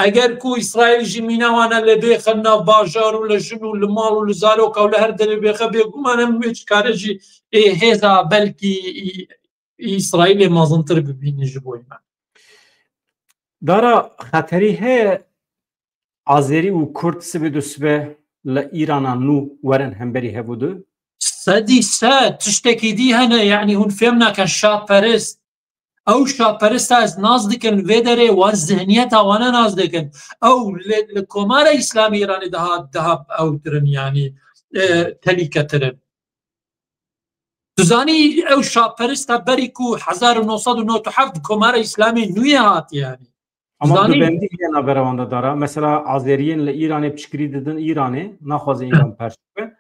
Eger ku Îsraîl jî mîna wan e lê bêxe nav bajar û li jin û li mal û li zaroka û li her derê bêxe, bêguman em wê çikare jî ê hêza belkî Î-, Îsraîlê mezintir bibînin ji bo me. Dara, xeterî heye Azerî û Kurd sibê du sibe li Îrana nû werin hemberî hev û du? Sedî sed, tiştekî dî hene, yanî hûn fêm nakin, şaperist. Ew şaperista ez nas dikin, vê derê wan zihniyeta wane nas dikin. Ew li, li Komara Îslamî Îranê daha, daha ew tirin, yanî, e, telîke tirin. Tu zanî ew şaperista berî ku hezar û neh sed û nod û heft Komara Îslamê nû yê hatiye, yanî. Ama tu zanî, bendî heye navbera wan de, Dara. Mesela Azeriyên li Îranê piştgirî didin Îranê, naxwazin Îran perçe be.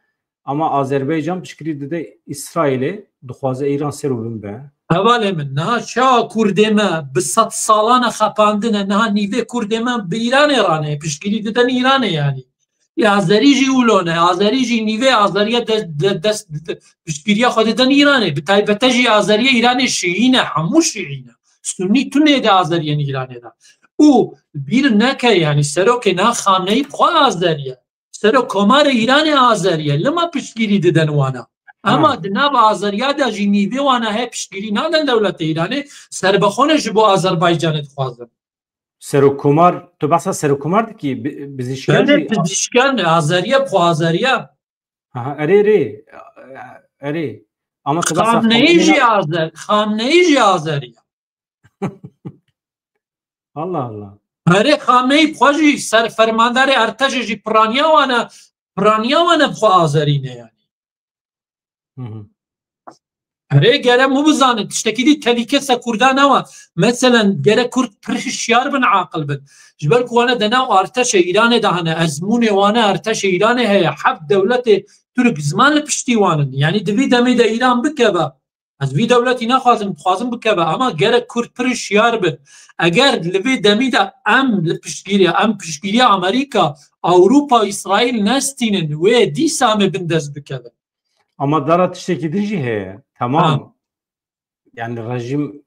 Ama Azerbaycan piştgirî dide Îsraîlê, dixwaze Îran ser û bin be. Hevalê min, niha çawa Kurdê me bi sed salan e xapandine, niha nîvê Kurdê me bi Îranê rane, piştgirî didin Îranê, yanî. Azerî jî wilo ne, Azerî jî nîvê Azeriya de, de, dest, de, piştgiriya xwe didin Îranê. Bi taybete jî Azeriya Îranê şîî ne, hemû şîî ne. Sunnî tunê de Azeriyên Îranê de. Û bîr neke, yanî, serokê niha Xamneyî bi xwe Azeriye. Sero Komarê Îranê Azeriye, lima piştgirî didin wana. Ema Ha. di nav Azeriya de jî nîvê wana heye piştgirî nadin dewletê Îranê, serbexwe ne ji bo Azerbaycanê dixwazin. Serokomar, tu behsa Serokomar dikî, bi-, bizîşkan Belê jî pizîşkan, Azeriye, bi xwe Azeriye. Aha, erê, erê. Erê. Ama tu behsa Xamneyî Xamneyî jî Azer-, Xamneyî jî Azeriye. Allah Allah. Erê, Xamneyî bi xwe jî ser fermandarê Erteşê jî piraniya wane, piraniya wane bi xwe Azerî ne, yanî. Hı hı. Erê, gere hûn bizanin, tiştekî dî telîke ser Kurdan e wa. Meselen, gere Kurd pir hişyar bin, aqil bin. Ji ber ku wane de nav Erteşê Îranê de hene, ezmûnê wane Erteşê Îranê heye, heft dewletê Tirk ziman li piştî wan in. Yanî di vî demê de Îran bikeve. Ez vî dewletî naxwazim, dixwazim bikeve, ama gerek Kurd pir hişyar bin. Eger li vê demî de em li piştgiriya, em piştgiriya Amerîka, Ewropa, Îsraîl nestînin, wê dîsa em ê bin dest bikevin. Ama Dara, tiştekî din jî heye. Tamam. Ha. Yani rejîm,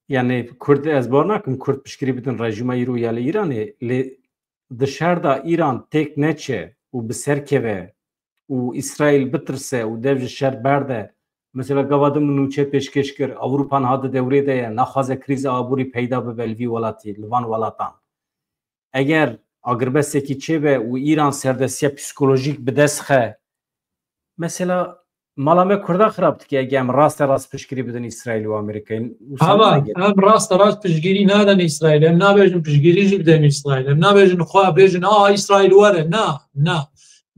yani Kurd, ez bawer nakim Kurd piştgirî bidin rejîma îro ya li Îranê. Lê di şer de Îran têk neçe û bi ser keve û Îsraîl bitirse û dev ji şer berde, mesela gava din min nûçe pêşkêş kir, Ewropa niha di dewrê de ye, naxwaze krîza aborî peyda bibe li vî welatî, li van welatan. Eger agirbestekî çêbe û Îran serdestiya psîkolojîk bi dest xe, mesela mala me Kurda xirab dike, eger em raste rast piştgirî bidin Îsraîl û Amerîkayê. Wisa Hava, nagere. Em raste rast piştgirî nadin Îsraîl. Em nabêjin piştgirî jî bidin Îsraîl. Em nabêjin xwe bêjin, "A, Îsraîl were." Na, na.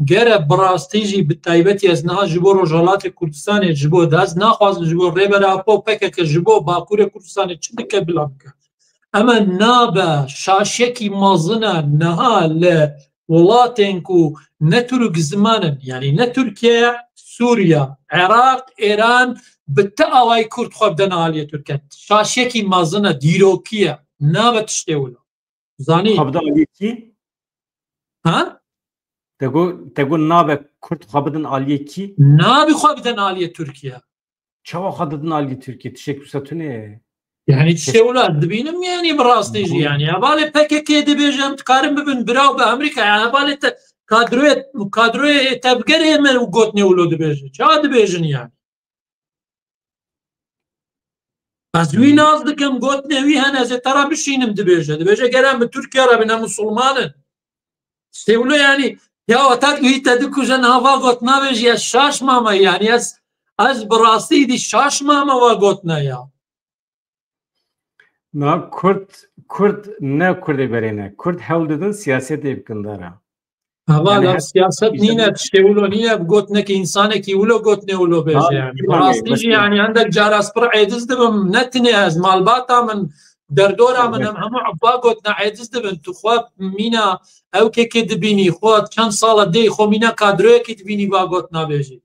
Gere bi rastî jî, bi taybetî ez niha ji bo Rojhelatê Kurdistanê, ji bo, ez naxwazim ji bo Rêber Apo, P K K, ji bo Bakurê Kurdistanê çi dike bila bike. Ema nabe şaşekî mezin e niha li welatên ku ne Tirk ziman in, yanî ne Tirkiye ye, Sûriye, Iraq, Îran, bi ti awayî Kurd xwe bidin aliyê Tirkiye. Şaşekî mezin e, dîrokî ye. Nabe tiştê wilo. Zanî? Xwe bidin aliyê kî? Ha? Te got, te got nabe Kurd xwe bidin aliyê kî? Nabe xwe bidin aliyê Tirkiye. Çawa xwe didin aliyê Tirkiye? Tiştek wisa tune ye. Yani tiştê wilo ez dibînim, yani bi rastî jî, yani. Hevalê P K K dibêje, em dikarin bibin bira bi Amerîka, yani hevalê te kadroyê, kadroyê tevgerê me û gotinê wilo dibêje. Çawa dibêjin yani? Ez wî nas dikim, gotinê wî hene, ez ê te re bişînim dibêje. Dibêje, ger em bi Tirkiye re bin, em musulman in. Tiştê wilo yani, ya we tek wî te dikuje, niha va gotina vê jî ez şaş mame yani, ez, ez bi rastî dî şaş mame va gotina ya. Na Kurd, Kurd ne Kurdê berê ne. Kurd hewl didin siyasetê bikin Dara. Heval, yani ev siyaset nîne, tiştê wilo nîne, bi gotinekî, însanekî wilo gotinê wilo bêje yani. Bi rastî jî yani, hindek cara ez pir êciz dibim, ne tenê ez, malbata min, derdora min, em hemû va gotina êciz dibin. Tu xwe mîna ew kekê dibînî, xwe çend sala dê xwe mîna kadroyekî dibînî va gotina bêjî.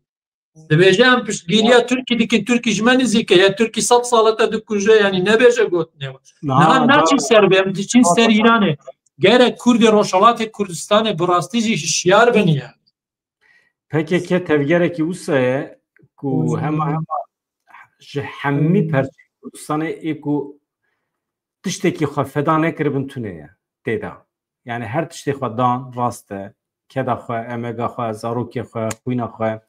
Dibêje, em piştgiriya Tirkî dikin, Tirkî ji me nizîk e, ya Tirkî sed sal e te dikuje, yani nebêje gotinê we. Niha naçî ser vê, em diçin ser Îranê. Gerek Kurdê Rojhelatê Kurdistanê bi rastî jî hişyar bin yani. P K K tevgerekî wisa ye ku hema hema ji hemî perçên Kurdistanê ê ku tiştekî xwe feda nekiribin tune ye tê de. Yani her tiştê xwe dan, rast e. Keda xwe, emega xwe, zarokê xwe, xwîna xwe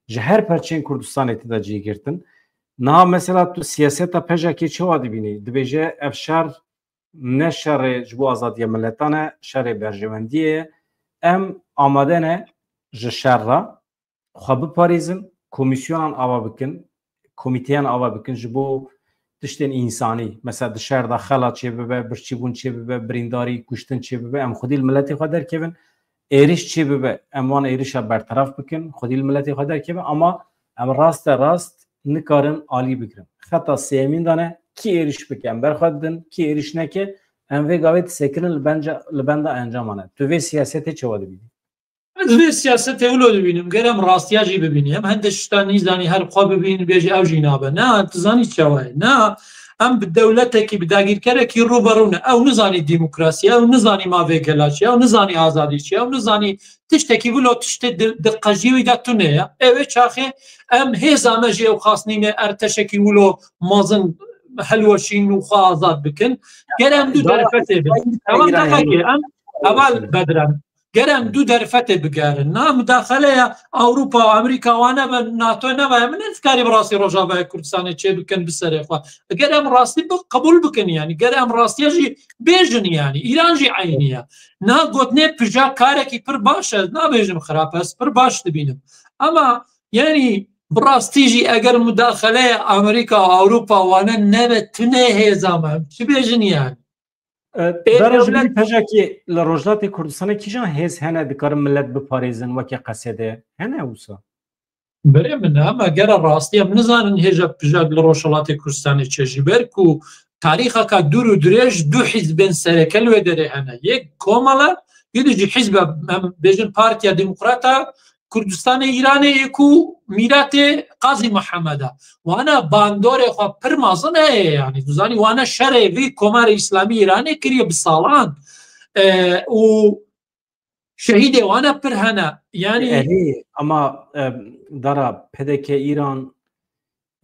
ji her perçeyên Kurdistanê tê de cî girtin. Niha mesela tu siyaseta P J K'ê çawa dibînî? Dibêje ev şer ne şerê ji bo azadiya miletan e, şerê berjewendiyê ye. Em amade ne ji şer re xwe biparêzin, komîsyonan ava bikin, komîteyan ava bikin ji bo tiştên însanî. Mesela di şer de xela çêbibe, birçîbûn çêbibe, birîndarî, kuştin çêbibe, em xwedî li miletê xwe derkevin. Êriş çêbibe, em wan êrişa berteraf bikin, xwedî li miletê xwe derkevin. Ama em raste rast nikarin alî bigirin. Xeta sêyemîn de ne, kî êriş bike, em ber xwe didin, kî êriş neke, em vê gavê disekirin li benca, li benda encama ne. Tu vê siyasetê çawa dibînî? Ez vê siyasetê wilo dibînim. Ger em rastiya jî bibînî. Em hindek tiştan nîzanî her xwe bibîn, bêjî ew jî nabe. Na, tu zanî çawa ye? Na, em bi dewletekî, bi dagîrkerekî rûberû ne. Ew nizanî demokrasî ye, ew nizanî mavê gela çi ye, ew nizanî azadî çi ye, ew nizanî tiştekî wilo tiştê di, di qejiyê wî de tune ye. Ew ê çaxê em hêza me jî ew xas nîne, erteşekî wilo mezin helweşîn û xwe azad bikin. Ger em du Dara, derfetê bin. Tamam, deqekê, em heval bedren. Ger em du derfetê bigerin. Na, mudaxeleya Ewropa, Amerîka, wane be, NATO nebe, em ne dikarî bi rastî Rojavayê Kurdistanê çê bikin bi serê xwe. Ger em rastî bi, qebûl bikin, yani. Ger em rastiya jî bêjin, yani. Îran jî eynî ye. Na, gotinê pija karekî pir baş e. Nabêjim xirab, ez pir baş dibînim. Ama, yani, bi rastî jî eger mudaxeleya Amerîka, Ewropa, wane nebe, tune hêza me. Em çi bêjin, yani? E, Ê, Dara dewlet Jibî, P J K'ê li Rojhilatê Kurdistanê kîjan hêz hene dikarin millet biparêzin weke Qesedê? Hene wisa? Berê min, ama gera rastî em nizanin hêja pijak li Rojhilatê Kurdistanê çi, ji ber ku tarîxeka dûr û dirêj du hizbên sereke li wê derê hene. Yek Komala, yê dî jî hizbe, em bêjin Partiya Demokrata Kurdistanê Îranê yê ku mîratê Qazî Mihemed e. Wana bandorê xwe pir mezin heye, yani. Tu zanî, wana şerê vî Komarê Îslamî Îranê kiriye bi salan. E, û şehîdê wana pir hene. Yani Erê, ama, e, Dara, P D K Îran,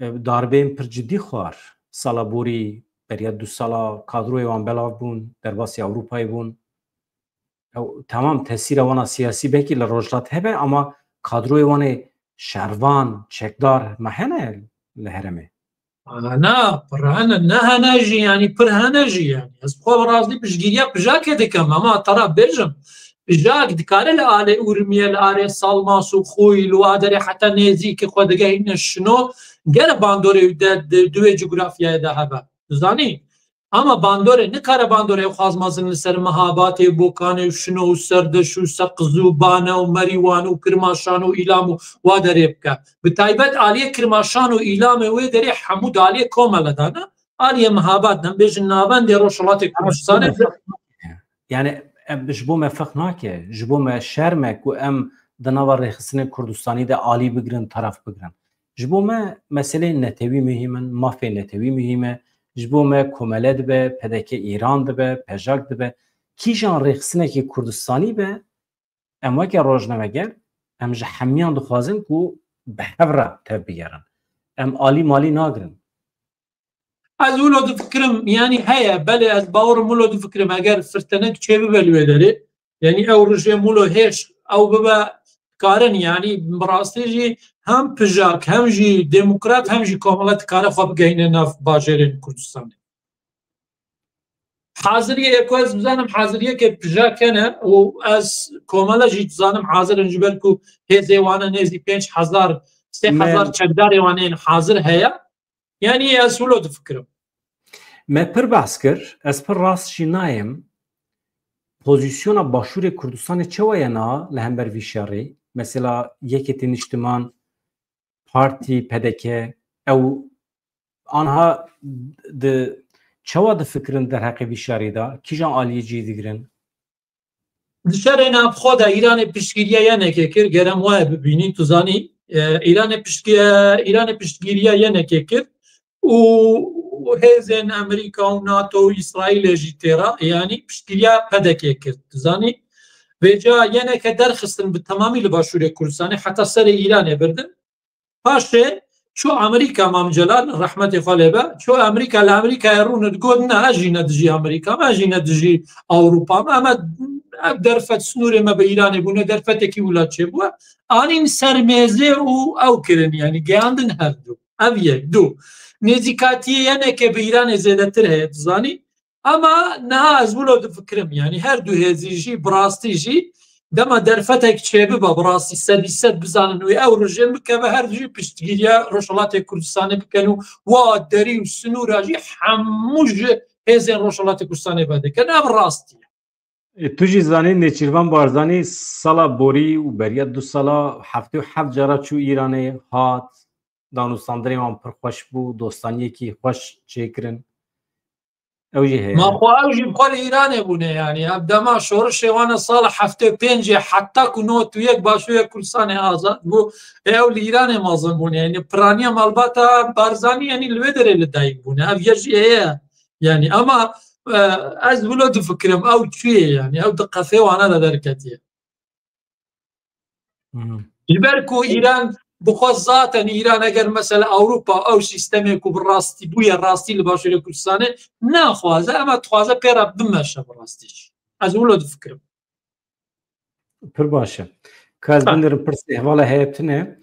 e, darbeyên pir cidî xwar. Sala borî, beriya du sala kadroyê wan belav bûn, derbasî Ewropayê bûn. Ew, temam, tesîra wana siyasî belkî li Rojhilat hebe, ama kadroyê wan ê şervan, çekdar me hene li herêmê? Ana, pir hene, ne hene jî, yani pir hene jî, yani. Ez bi xwe bi rastî piştgiriya Pijakê dikim, ama te ra bêjim, Pijak dikare li alê Urmiye, li alê Salmas û Xûy, li wa derê heta nêzîkî xwe digehîne Şino, gere bandorê de, de, di wê cografyayê de hebe. Tu zanî? Ama bandorê, nikare bandorê xwaz mezin li ser Mihabatê, Bokanê û Şino û Serdeş û Seqiz û Bane û Merîwan û Kirmaşan û Îlam û wa derê bike. Bi taybet aliyê Kirmaşan û Îlamê wê derê hemû di aliyê Komele de ne. Aliyê Mihabat de, bêjin navendê Rojhilatê Kurdistanê de. Yani, em, ji bo me feq nake, ji bo me şerm e ku em di nava rêxistinên Kurdistanî de alî bigirin, taraf bigirin. Ji bo me meseleyên netewî muhîm in, mafê netewî muhîm e. Ji bo me Komele dibe, P D K Îran dibe, Pejak dibe. Kîjan rêxistinekî Kurdistanî be, em weke rojnameger, em ji hemiyan dixwazin ku bi hev re tev bigerin. Em alî malî nagirin. Ez wilo difikirim, yani heye, belê ez bawerim wilo difikirim, eger firtenek çêbibe li wê derê, yani ew rijê wilo hêj, ew bibe karin, yani bi rastî jî hem Pijak, hem jî Demokrat, hem jî Komele dikare xwe bigehîne nav bajêrên Kurdistanê. Haziriyê ku ez bizanim, haziriyeke Pijak hene û ez Komele jî dizanim hazir in, ji ber ku hêzê wan e nêzî pênc hezar, sê hezar Me- çekdarê wan ên hazir heye. Yani ez wilo difikirim. Me pir behs kir, ez pir rast jî nayêm. Pozîsyona Başûrê Kurdistanê çawa ye niha li hember vî şerî? Mesela Yekê Niştiman, Partî, P D K, ew anha di çawa difikirin derheqê vî şerî de? Kîjan aliyê cî digirin? Di şerê navxwe de Îranê piştgiriya yenekê kir, gerem waye bibînî, tu zanî, e, Îranê piştgiriya, Îranê piştgiriya yenekê kir û hêzên Amerîka û NATO û Îsraîlê jî têra, yanî piştgiriya P D K kir, tu zanî. Vêca yeneke derxistin bi temamî li Başûrê Kurdistanê, heta serê Îranê birdin. Paşê çû Amerîka, Mam Celal, rehmetê xwe lê be, çû Amerîka, li Amerîkayê rûne digot, ne, ez jî ne dijî Amerîka me, ez jî ne dijî Ewropa me, em, ev derfet, sinûrê me bi Îranê bûne, derfetekî wila çêbûye. Anîn ser mêzê û ew kirin, yanî geyandin her du. Ev yek, du. Nêzîkatiyê yeneke bi Îranê zêdetir heye, dizanî. Ama niha ez wilo difikirim, yanî her du hêzî jî, bi rastî jî, dema derfetek çêbibe, bi rastî sedî sed bizanin wê ew rejîm bikeve, her du jî piştgiriya Rojhilatê Kurdistanê bikin û wa derî û sinûra jî hemû ji hêzên Rojhilatê Kurdistanê vedikin. Ev rastî ye. E, tu jî zanî Nêçîrvan Barzanî sala borî û beriya du sala heftê û heft cara çû Îranê, hat, danûstandinê wan pir xweş bû, dostaniyekî xweş çêkirin. Ew jî heye. Ma xwe ew jî bi xwe li Îranê bûne, yanî ev dema şorişê wan e sala heftê û pêncê, heta ku nod û yek Başûrê Kurdistanê azad bû, ê ew li Îranê mezin bûne. Yanî piraniya malbata Barzanî, yanî li wê derê li dayik bûne. Ev yek jî heye. Yanî ama, e, ez wilo difikirim, ew çûye, yanî ew di qefê wana de derketiye. Ji ber ku Îran bi xwe zaten, Îran eger mesela Ewropa ew sîstemê ku bi rastî bûye, rastî li Başûrê Kurdistanê naxwaze, ema dixwaze pê re bimeşe bi rastî jî. Ez wilo difikirim. Pir baş e. Ka ez Ha. binêrim pirsê hevala heye tune.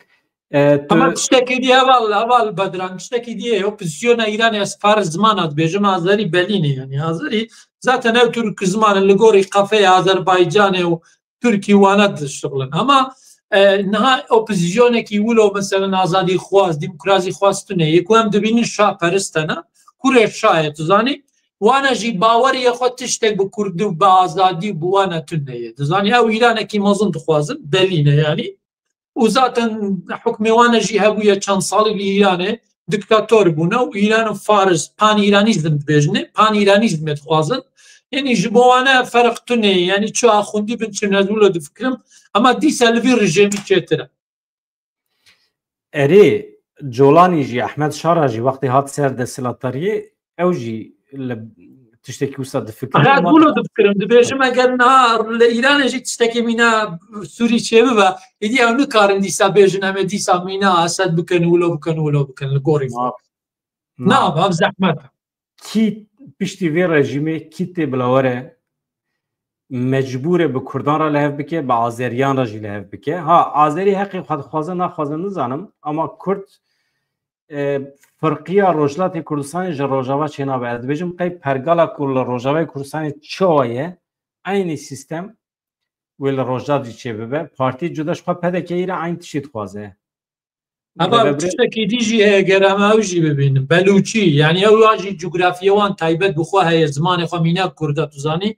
E, tu Ama tiştekî diye heval, heval Bedran, tiştekî diye, opozisyona Îranê, ez faris zimana dibêjim, Azerî belîne, yanî Azerî zaten ew Türk ziman e, li gorî qefeya Azerbaycanê û Tirkî wana dişixulin. Ama, e, niha opozîsyonekî wilo mesela azadî xwaz, demokrasî xwaz tune ye ku em dibînin şahperist e ne, kurê şah e, tu zanî, wana jî baweriyê xwe tiştek bi kurdî û bi azadî û bi wana tune ye. Tu zanî, ew Îranekî mezin dixwazin, belî ne yanî. Û zaten hukmê wan e jî hebûye çend salî li Îranê, diktator bûne û Îran û Faris, pan-Îranîzm dibêjine, pan-Îranîzmê dixwazin. Yanî ji bo wan e ferq tune ye. Yanî çi axundî bin, çi ne, ez wilo difikirim. Ama dîsa li vî rejîmî çêtir e. Erê, Colanî jî, Ehmed Şara jî wextê hat ser desthilatdariyê, ew jî li tiştekî wisa difikire. Qet wilo difikirim, dibêjim eger niha li Îranê jî tiştekî mîna Sûrî çêbibe, êdî ew nikarin dîsa bêjin, em ê dîsa mîna Esed bikin, wilo bikin, wilo bikin, li gorî xwe. Na, Na, ev zehmet e. Kî piştî vê rejîmê, kî tê bila were, mecbûr e bi Kurdan re li hev bike, bi Azeriyan re jî li hev bike. Ha, Azerî heqê xwe dixwaze, naxwaze nizanim, ama Kurd, e, firqiya Rojhilatê Kurdistanê ji Rojava çênabe. Ez dibêjim qey pergala ku li Rojavayê Kurdistanê çawa ye, eynî sîstem wê li Rojhilat jî çêbibe. Partiyê cuda ji xwe P D K'yê re eyn tiştî dixwaze. Heva Rêvebirê- tiştekî dî jî heye, ger em ew jî bibînin. Belûçî, yanî ew ya jî cografiyê wan taybet bi xwe heye, zimanê xwe mîna Kurd e, tu zanî.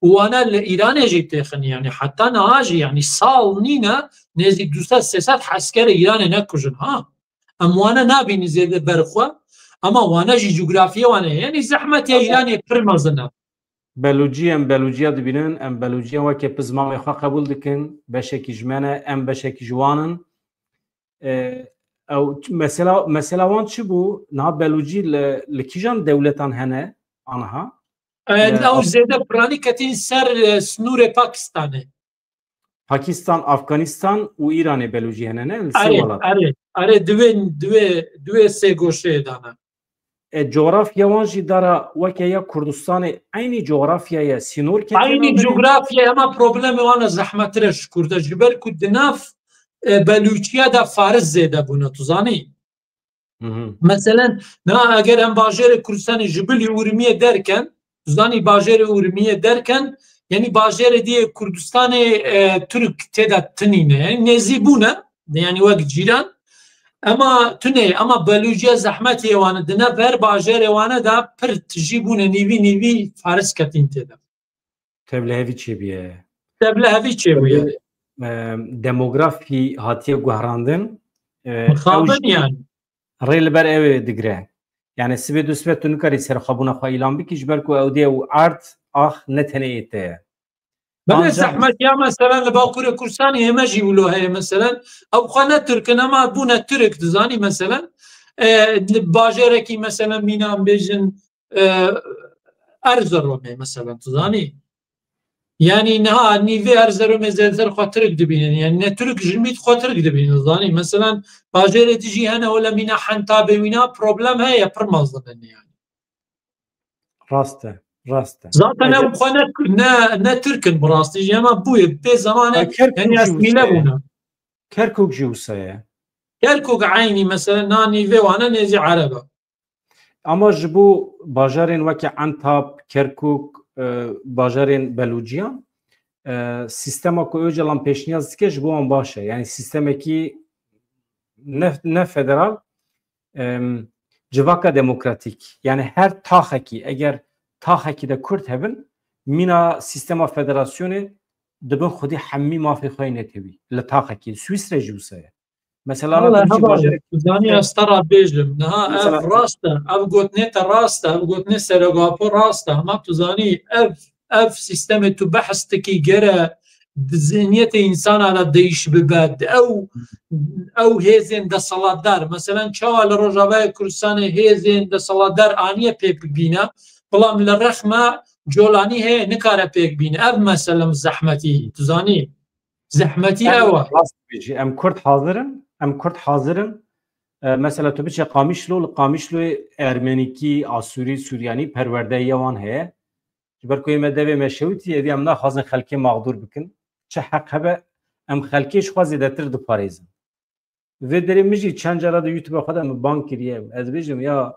Û wana li Îranê jî têxin, yanî heta niha jî, yanî sal nîne, nêzî du sed sê sed heskerê Îranê nekujin, ha. Em wane nabînin zêde ber xwe, ama wane jî cografiyê wan heye. Yanî zehmetiya Îranê pir mezin e. Belûcî, em belûciya dibînin, em belûciya weke pi zimanê xwe qebûl dikin, beşekî ji me ne, em beşekî ji wan in. E, ew, mesela, mesela wan çi bû? Niha belûcî li, li kîjan dewletan hene aniha? E, Li ew Af- zêde piranî ketîn ser, e, sinûrê Pakistanê. Pakistan, Afganistan û Îranê belûcî hene, ne? Li sê Erê, welat. erê, erê, divê, divê, divê sê goşeyê dane. E, coğrafya wan jî dara weke ya Kurdistanê, eynî coğrafya ye, sînor ketiye Eynî navberê? Coğrafya, ema problemê wan e zehmettir e ji Kurda, ji ber ku di nav, e, Belûçiya de Faris zêde bûne, tu zanî? Hı hı. Meselen, na eger em bajêrê Kurdistanê ji bilî Urmiyê derken, tu zanî bajêrê Urmiyê derken, yanî bajêrê diyê Kurdistanê, e, Tirk tê de tinîne, yanî nêzî bûne, yanî wek cîran, ema tune, ema Belûciya zehmetê wan e, di nav her bajêrê wan e de pir tijî bûne, nîvî nîvî Faris ketîn tê de. Tevlihevî çêbûye. Tevlihevî çêbûye. Tabii, e, demografî hatiye guherandin. E, Mixabin ew jî yani. Rê li ber ew ê digire. Yani sibê du sibe tu nikarî serxwebûna xwe îlan bikî, ji ber ku ew dê û erd ax ne tenê ê te ye. Belê. Ancak zehmet ya, meselen li Bakurê Kurdistanê ême jî wilo heye, meselen. Ew xwe ne Tirk in, ema bûne Tirk, dizanî, meselen. E, li bajêrekî, meselen, mîna em bêjin, e, Erzurumê, meselen, tu zanî? Yani niha nîvê Erzeromê zêdetir xwe Tirk dibînin. Yani ne Tirk ji mît xwe Tirk dibînin. Zanî, meselan, bajêrê dijî hene, o le mîna Hentabê wîna problem heye, pir mezin in yani. Rast e, rast e. Zaten ew xwe ne, ne, ne Tirk in bi rastî jî, hema bûye, pê zemanê, yani asmîle bûne. Kerkûk jî wisa ye. Kerkûk eynî, mesela, na nîvê wane nêzî Ereb e. Ama ji bo bajarên weke Entab, Kerkûk, e, bajarên Belûciyan, e, sîstema ku Ocalan pêşniyaz dike ji bo wan baş e. Yani sîstemekî ne, ne federal, em, civaka demokratîk. Yani her taxekî, eger taxekî de Kurd hebin, mîna sîstema federasyonê dibin xwedî hemî mafê xwe yê netewî. Li taxekî, Swîsre jî wisa ye. Mesela tu biçî bajarek, zanî ez te ra bêjim. Niha ev rast e, ev gotinê te rast e, ev gotinê Serok Apo rast e. Hema tu zanî ev, ev sîstemê tu behs dikî gere di zihniyetê însana de değiş bibe. Di ew, ew hêzên deselatdar. Meselan, çawa li Rojavayê Kurdistanê hêzên deselatdar aniye pêk bibîne, belam li rexma Colanî heye, nikare pêk bîne. Ev mesele zehmetî, tu zanî. Zehmetî ew e. Rast dibêjî. Em Kurd hazir in. Em Kurd hazir in. E, mesela tu biçe Qamişlo, li Qamişloyê Ermenîkî, Asûrî, Suryanî perwerdeyiya wan heye. Ji ber ku ê me devê me şewitî, êdî em naxwazin xelkê maxdûr bikin. Çi heq hebe, em xelkê ji xwe zêdetir diparêzin. Vê derê min jî çend cara di YouTube xwe de min bang kiriye. Ez bêjim ya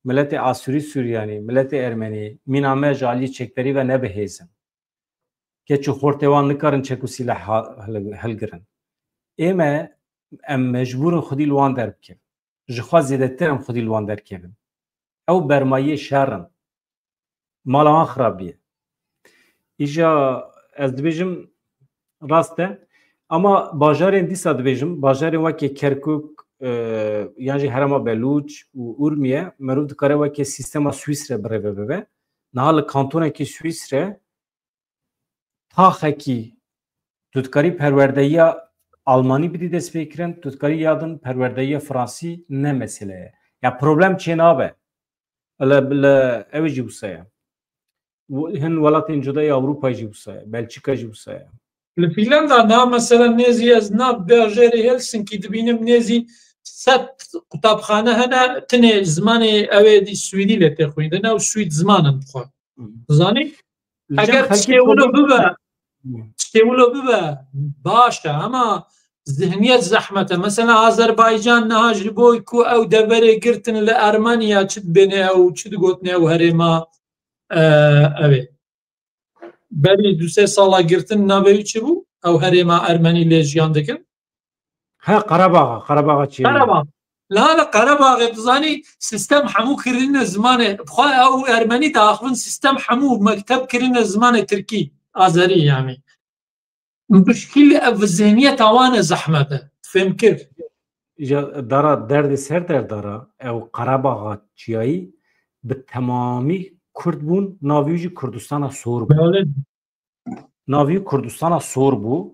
miletê Asûrî, Suryanî, miletê Ermenî, mîna me ji aliyê çekberî ve nebihêzin. Keç û xortê wan nikarin çek û sîleh ha-, hil-, hilgirin. Ê me, em mecbûr in xwedî li wan derbikevin. Ji xwe zêdetir em xwedî li wan derkevin. Ew bermayiyê şer in. Mala wan xirabiye. Îja ez dibêjim rast e. Ama bajarên dîsa dibêjim, bajarên weke Kerkûk, e, yan jî herêma Belûç û Urmiye, merov dikare weke sîstema Swîsre birêve bibe. Niha li kantonekî Swîsre taxekî tu dikarî perwerdeyiya Almanî bidî destpêkirin, tu dikarî ya din perwerdeyiya Fransî ne mesele ye. Ya problem çênabe. Li, li, ew jî wisa ye. Hin welatên cuda yê Ewropayê jî wisa ye. Belçîka jî wisa ye. Li Fînlanda na mesela nêzî ez na bajêrê Helsinkî dibînim nêzî sed qutabxane hene, tinê zimanê ew ê dî swîdî lê tê xwîndin, ew swîd ziman in bi xwe. Zanî? Eger tiştê wilo bibe, tiştê wilo bibe, baş e, ama zihniyet zehmet e. Mesela Azerbaycan niha ji bo ku ew deverê girtin li Ermeniya çi dibêne ew, çi digotin ew herêma, e, ew ê. Berî du sê sala girtin navê wî çi bû? Ew herêma Ermenî lê jiyan dikin. Ha, Qarabaxa, Qarabaxa çi? Qarabağ. Niha li Qarabaxê dizanî sîstem hemû kirine zimanê. Bi xwe ew Ermenî diaxivin sîstem hemû mekteb kirine zimanê Tirkî, Azerî yani. Muşkîl ev zihniyeta wan e zehmet e. Fêm kir. Îja dara derdê ser derdara ew Qarabaxa çiyayî bi temamî Kurd bûn, navî wî jî Kurdistana Sor bû. Navî Kurdistana Sor bû.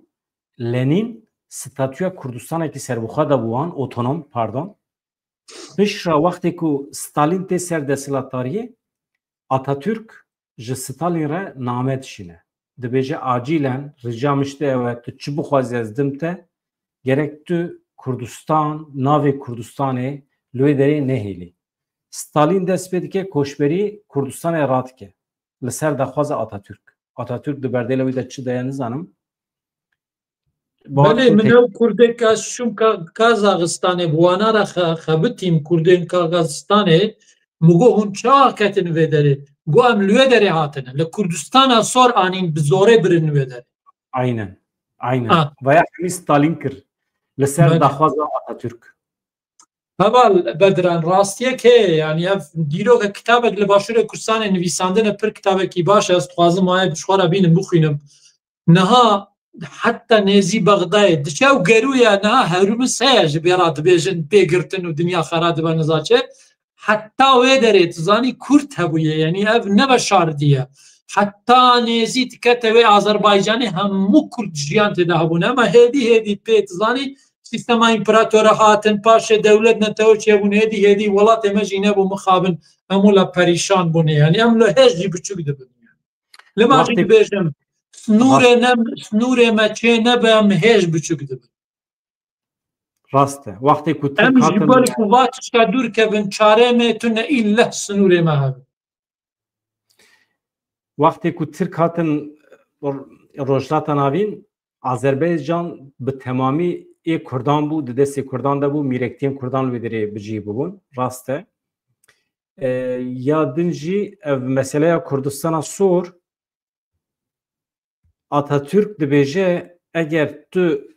Lenîn statûya Kurdistanekî serbixwe dabû wan, otonom, pardon. Piştre wextê ku Stalin tê ser desthilatdariyê, Atatürk ji Stalin re name dişîne. Dibêje, acîlen, rica min ji te ew e, tu çi bixwazî ez dim te, gerek tu Kurdistan, navê Kurdistanê li wê derê nehêlî. Stalin dest pê dike koçberî Kurdistanê radike. Li ser daxwaza Atatürk. Atatürk di berdêla wî de çi daye nizanim. Belê, min ew kurdê ka şûm ka Kazaxistanê bi wana re xe-, xebitîm, kurdên Kazaxistanê, min got hûn çawa ketin vê derê? Got em li wê derê hatine. Li Kurdistana sor anîn bi zorê birin wê derê. Aynen. Aynen. Ha. Vaya hemî Stalin kir. Li ser daxwaza Atatürk. Heval Bedran, rastiyek heye, yani ev dîroke kitabek li Başûrê Kurdistanê nivîsandine, pir kitabekî baş e, ez dixwazim wayê bi ji xwe re bînim, bixwînim. Niha heta nêzî Bexdayê diçe û gerûya niha herûmis heye, ji bê re dibêjin pê girtin û dinya xera dibe niza çi. Heta wê derê tu zanî Kurd hebûye, yani ev ne veşartî ye. Heta nêzî dikete wê Azerbaycanê hemû Kurd jiyan tê de hebûne. Ema hêdî hêdî pê tu zanî sîstema împeratora hatin, paşê dewlet netewe çêbûn, hêdî hêdî welatê me jî nebû mixabin, hemû la perîşan bûne. Yani em li hêj jî biçûk dibin. Lema jî dibêjim, Sinûrê ne, sinûrê me çê nebe, em hêj biçûk dibin. Rast e. Wextê ku Tirk hatin, em ji ber ku va tişta dûr kevin, çare me tune îlleh sinûrê me hebin. Wextê ku Tirk hatin Rojhilata Navîn, Azerbaycan bi temamî ê Kurdan bû, di destê Kurdan de bû, mîrektiyên Kurdan li wê derê bi cihî bûbûn. Rast e. E, ya din jî ev meseleya Kurdistana Sor, Atatürk dibêje, eger tu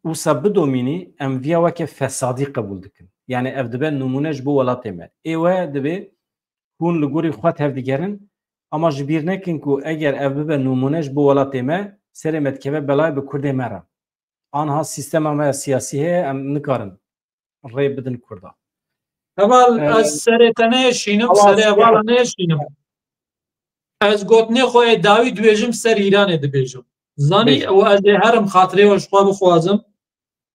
wisa bidomînî, em viya weke fesadî qebûl dikin. Yani ev dibe nimûne ji bo welatê me. Ê we dibê hûn li gorî xwe tevdigerin, ama ji bîr nekin ku eger ev bibe nimûne ji bo welatê me, serê me dikeve belayê, bi Kurdê me re. Anha sîstema me ya siyasî heye, em nikarin rê bidin Kurda. Heval, e, ez serê te neyêşînim, heval, serê hevala neyêşînim. Ez gotinê xwe yê dawî dibêjim, ser Îranê dibêjim. Zanî, bêje. Û ez ê herim xatirê we ji xwe bixwazim.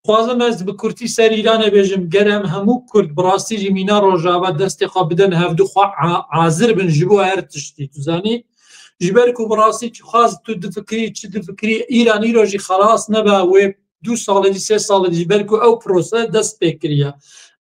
Xwazim ez bi kurtî ser Îranê bêjim, ger em hemû Kurd bi rastî jî mîna Rojava destê xwe bidin hevdu, xwe a-, hazir bin ji bo her tiştî, tu zanî. Ji ber ku bi rastî çi xwaz tu difikirî, çi difikirî, Îran îro jî xelas nebe, wê du salê jî, sê salê jî, ji ber ku ew prose dest pê kiriye.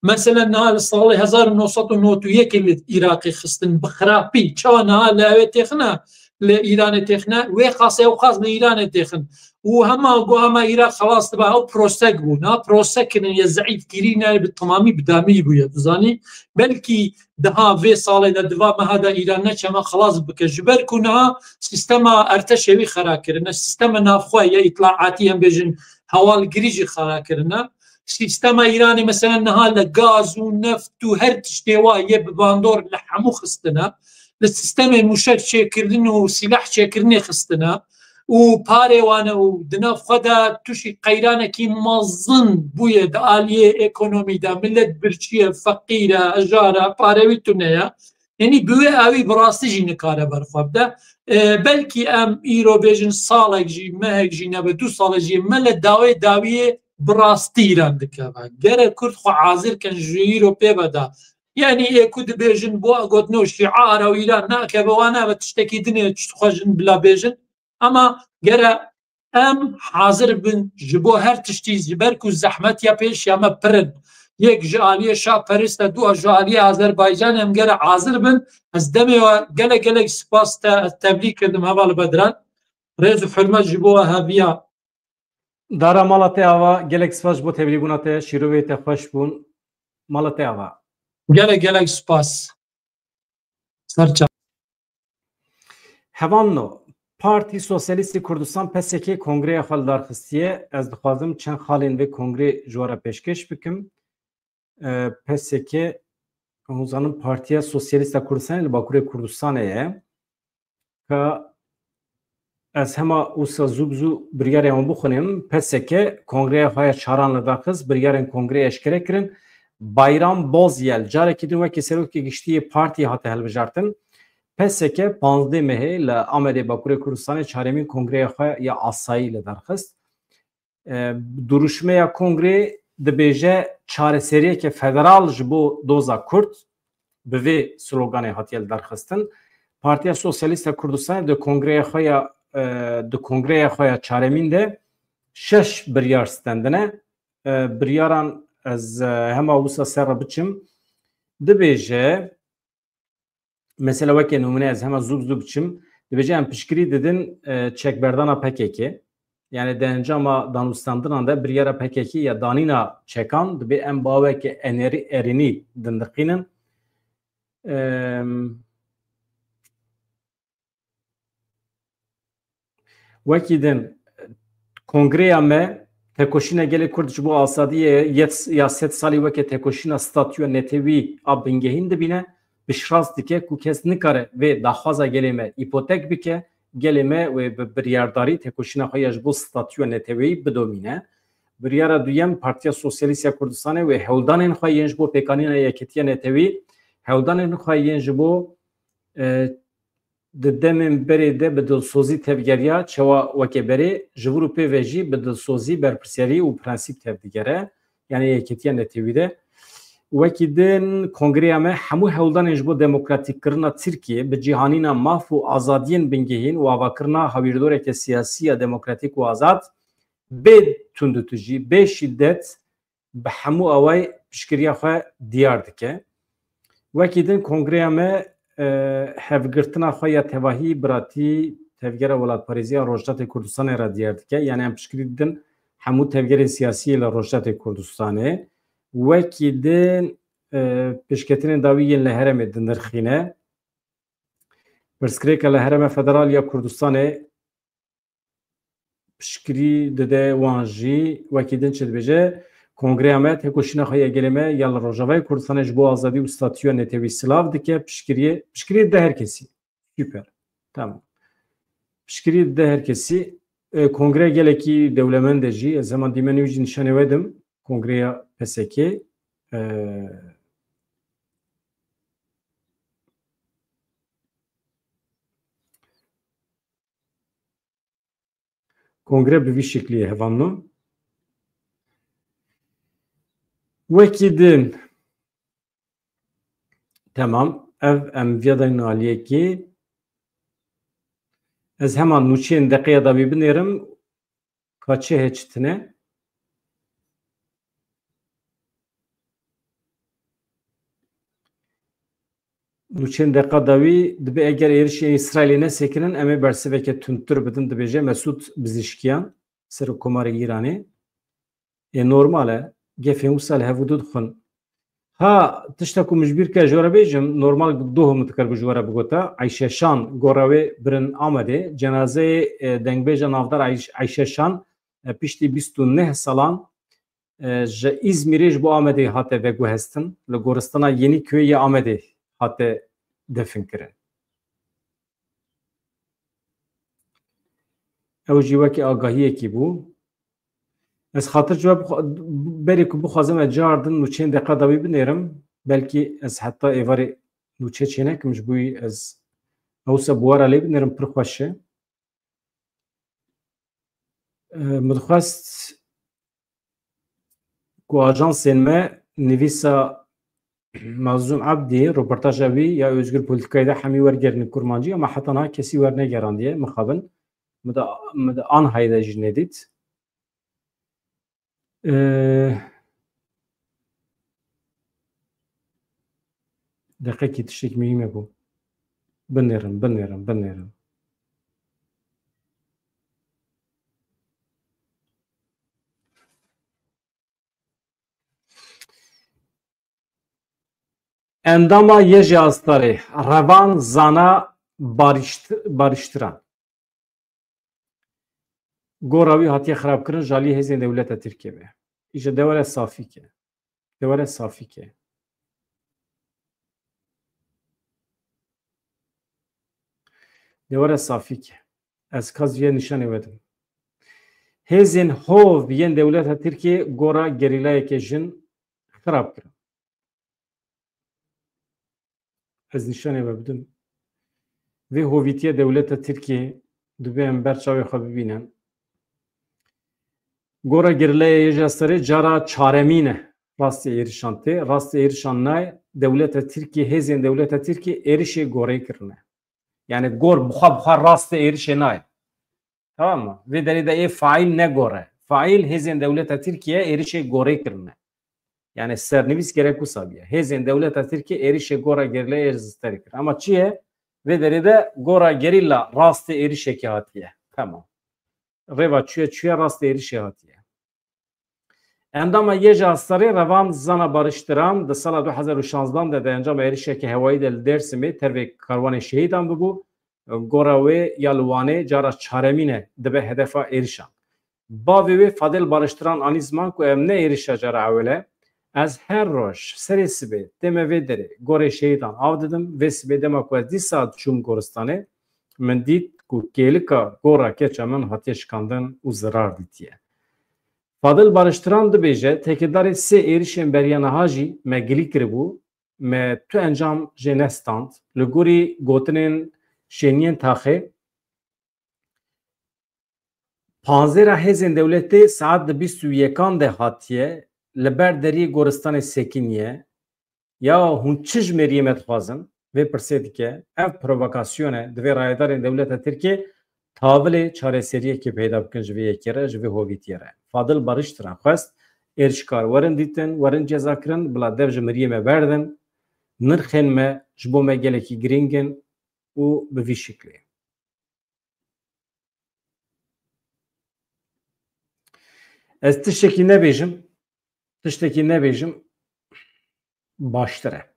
Mesela niha li salê hezar û neh sed û nod û yekê li Iraqê xistin bi xirapî, çawa niha li ewê têxine, li Îranê têxine, wê qasê ew qas li Îranê têxin. Û hema got hema Iraq xelas dibe, ew prosek bû. Na prosek kirin ye, zeîf kirî ne, bi temamî bi damî bûye. Tu zanî, belkî daha vê salê de, di va meha de Îran neçe me xelas bike. Ji ber ku niha sîstema erteşê wî xera kirine, sîstema navxwe ya îtlaatî, em bêjin hewalgirî jî xera kirine. Sîstema Îranê mesela niha li gaz û neft û her tiştê wa yê bi bandor li hemû xistine. Li sîstemê mûşek çêkirin û sîlah çêkirinê xistine. Û parê wan e û di nav xwe de tuşî qeyranekî mezin bûye di aliyê ekonomî de. Milet birçî ye, feqîr e, hejar e, pare wî tune ye. Yanî bi wê awî bi rastî jî nikare ber xwe bide. E, belkî em îro bêjin salek jî, mehek jî nebe, du salek jî, me li dawê dawiyê bi rastî Îran dikeve. Gere Kurd xwe hazir kin ji îro pê ve de. Yanî ê ku dibêjin bo gotin û Şîa re û Îran nakeve, wan nave tiştekî din e, çi xwe jin bila bêjin. Ama gere em hazir bin ji bo her tiştî, ji ber ku zehmetiya pêş ya me pir in. Yek ji aliyê şahperist e, du ji aliyê Azerbaycan, em gere hazir bin. Ez demê we gelek gelek spas te, ez tebrîk kirdim heval Bedran. Rêz û hurmet ji bo we heviya. Dara mala te ava, gelek spas ji bo tebrîbûna te, şîrovê te xweş bûn. Mala te ava. Gelek gelek spas. Serçe. Hevalno, Partî Sosyalîstî Kurdistan, P S K, kongreya xwe li dar xistiye. Ez dixwazim çend xalên vê kongrê ji we re pêşkêş bikim. E, P S K, hûn zanin Partiya Sosyalîst a Kurdistanê li Bakurê Kurdistanê ye. Ka ez hema wisa zû bi zû biryarê wan bixwînim. P S K kongreya xwe ya çaran li dar xist, biryarên kongreyê eşkere kirin. Bayram Bozyel carekî din wekî serokê giştî yê partiyê hate hilbijartin. P S K panzdeh mehê li Amedê Bakurê Kurdistanê çaremîn kongreya xwe ya asayî li dar xist. E, duruşmeya kongrê dibêje çareseriyeke federal ji bo doza Kurd, bi vê sloganê hatiye lidarxistin. Partiya Sosyalîst a Kurdistanê di kongreya xwe ya, e, di kongreya xwe ya çaremîn de şeş biryar stendine. E, biryaran ez, e, hema wisa ser re biçim. Dibêje, mesela weke nimûne ez hema zû bi zû biçim, dibêje em piştgirî didin, e, çekberdana P K K. Yani di encama danûstandinan de biryara P K K ya danîna çekan dibê em bi aweke enerî-, erênî dindiqînin. Em, Wekî din, kongreya me, tekoşîna gelê Kurd ji bo azadiyê yet ya sed salî weke tekoşîna statûya netewî a bingehîn dibîne, piştrast dike ku kes nikare vê daxwaza gelê me îpotek bike, gelê me wê bi biryardarî tekoşîna xwe ya ji bo statûya neteweyî bidomîne. Biryara duyem, Partiya Sosyalîst ya Kurdistanê wê hewldanên xwe yên ji bo pêkanîna yekîtiya netewî, hewldanên xwe yên ji bo, e, di demên berê de bi dilsozî tevgeriya, çawa weke berê, ji vir û pê ve jî bi dilsozî, berpirsiyarî û prensîp tevdigere, yani yekîtiya netewî de. Wekî din kongreya me hemû hewldanên ji bo demokratîkkirina Tirkiyê bi cîhanîna maf û azadiyên bingehîn û avakirina hawîrdoreke siyasî ya demokratîk û azad bê tundûtijî, bê şîdet bi hemû awayî piştgiriya xwe diyar dike. Wekî din kongreya me, e, hevgirtina xwe ya tevahî, biratî, tevgera welatparêziya Rojhilatê Kurdistanê re diyar dike. Yani em piştgirî didin hemû tevgerên siyasî li Rojhilatê Kurdistanê. Wekî din, e, pêşketinên dawî yên li herêmê dinirxîne. Pirsgirêka li Herêma Federal ya Kurdistanê piştgirî dide wan jî. Wekî din çi dibêje? Kongreya me têkoşîna xwe ya gelê me ya li Rojavayê Kurdistanê ji bo azadî û statûya netewî silav dike. Piştgiriyê, piştgiriyê dide her kesî. Super. Tamam. Piştgiriyê dide her kesî. E, kongreya gelekî dewlemend e jî. Ez heman dîmenê wî jî nîşanê we dim. Kongreya P S K. E, Kongre bi vî şeklî ye, hevalno. Wekî din. Temam. Ev em viya dayne aliyekê. Ez heman nûçeyên deqeya dawî binêrim. Ka çi heye çi tune. Nûçeyên deqa dawî dibe eger êrişê Îsraîlê nesekinin, em ê bersiveke tundtir bidin, dibêje Mesûd Bizişkiyan, Serokkomarê Îranê. Ê normal e, gefên wisa li hev û du dixwin. Ha, tişta ku min ji bîr kir ji we re bêjim, normal doh min dikir ku ji we re bigota, Eyşe Şan, gora wê birin Amedê, cenazeyê, e, dengbêja navdar Eyş-, Eyşe Şan, e, piştî bîst û neh salan, e, ji Îzmîrê ji bo Amedê hate veguhestin, li goristana Yeniköy ya Amedê hate definkirin. Ew jî wekî agahiyekî bû. Ez xatir ji we bixwa-, berê ku bixwazim ez cardin nûçeyên deqa dawî binêrim, belkî ez heta êvarê nûçe çênekim, ji bo wî ez ewsa bi we re lê binêrim, pir xweş e. E, min dixwest ku ajansên me nivîsa Mazlûm Ebdî, roportaja wî ya Özgür Politikayê de hemî wergerînin kurmancî, ama heta niha kesî wernegerandiye, mixabin. Min de, min de Anhayê de jî nedît. E, Deqekî tiştek muhîm e ku binêrin, binêrin, binêrin. Endama Yejê Astarê, Revan Zana Barişt-, Bariştiran. Gora wî hatiye xirabkirin ji aliyê hêzên dewleta Tirkiyê ve. Îja de were safî ke. De were safî ke. De were safî ke. Ez ka zî nîşanê we dim. Hêzên hov yên dewleta Tirkiyê gora gerîlayeke jin xirab kirin. Ez nîşanê we bidim. Vê hovîtiya dewleta Tirkiyê divê em ber çavê xwe bibînin. Gora gerîlaya Yejê Astarê cara çaremîn e rastê êrişan tê. Rastê êrişan nayê. Dewleta Tirkiyê, hêzên dewleta Tirkiyê êrişê gorê kirine. Yani gor bi xwe bi xwe rastê êrişê nayê. Tamam mı? Vê derê de ê faîl ne gor e. Faîl hêzên dewleta Tirkiye êrişê gorê kirine. Yani sernivîs gerek wisa biye. Hêzên dewleta Tirkiye êrişê gora gerîlaya Yejê Astarê kir. Ama çi ye? Vê derê de gora gerîla rastê êrişekê hatiye. Tamam. Rêva çûye çûye rastê êrişê hatiye. Endama Yejê Astarê Revan Zana Bariştiran di sala du hezar û şanzdan de di encama êrişeke hewayî de li Dêrsimê tervê karwanê şehîdan bibû. Gora wê ya li Wanê cara çaremîn e dibe hedefa êrişan. Bavê wê Fadil Bariştiran anî ziman ku ev ne êrişa cara ewil e. Ez her roj serê sibê tême vê derê gorê şehîdan av didim. Vê sibê dema ku ez dîsa diçûm goristanê, min dît ku kêlika gora keça min hatiye şikandin û zirar dîtiye. Fadil Bariştiran dibêje, têkildarê sê êrişên beriya niha jî me gilî kiribû, me tu encam jê nestand. Li gorî gotinên şêniyên taxê, panzêra hêzên dewletê saet di bîst û yekan de hatiye, li ber deriyê goristanê sekiniye, Ya hûn çi ji meriyê me dixwazin? Vê pirsê dike. Ev provokasyon e. Divê rayedarên dewleta Tirkiyê tavilê çareseriyekê peyda bikin ji vê yekê re, ji vê hovîtiyê re. Fadil Barış tira xwest, êrişkar werin dîtin, werin cezakirin, bila dev ji meriyê me berdin. Nirxên me ji bo me gelekî girîng in û bi vî şiklê. Ez tiştekî nebêjim, tiştekî nebêjim baştir e.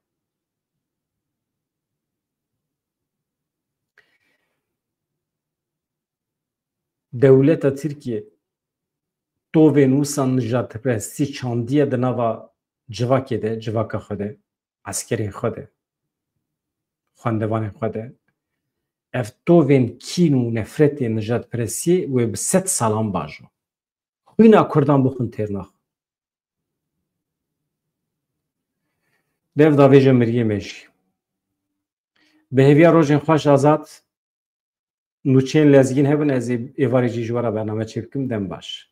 Dewleta Tirkiye tovên wisa nijadperestî çandiye di nava civakê de, civaka xwe de, eskerên xwe de, xwendevanên xwe de. Ev tovên kîn û nefretê nijadperestiyê wê bi sed salan bajo. Xwîna Kurdan bixwin têr naxin. Dev davêje miriyê me jî. Bi hêviya rojên xweş azad, nûçeyên lezgîn hebin, ez ê êvarê jî ji we re bername çêbikim. Dem baş.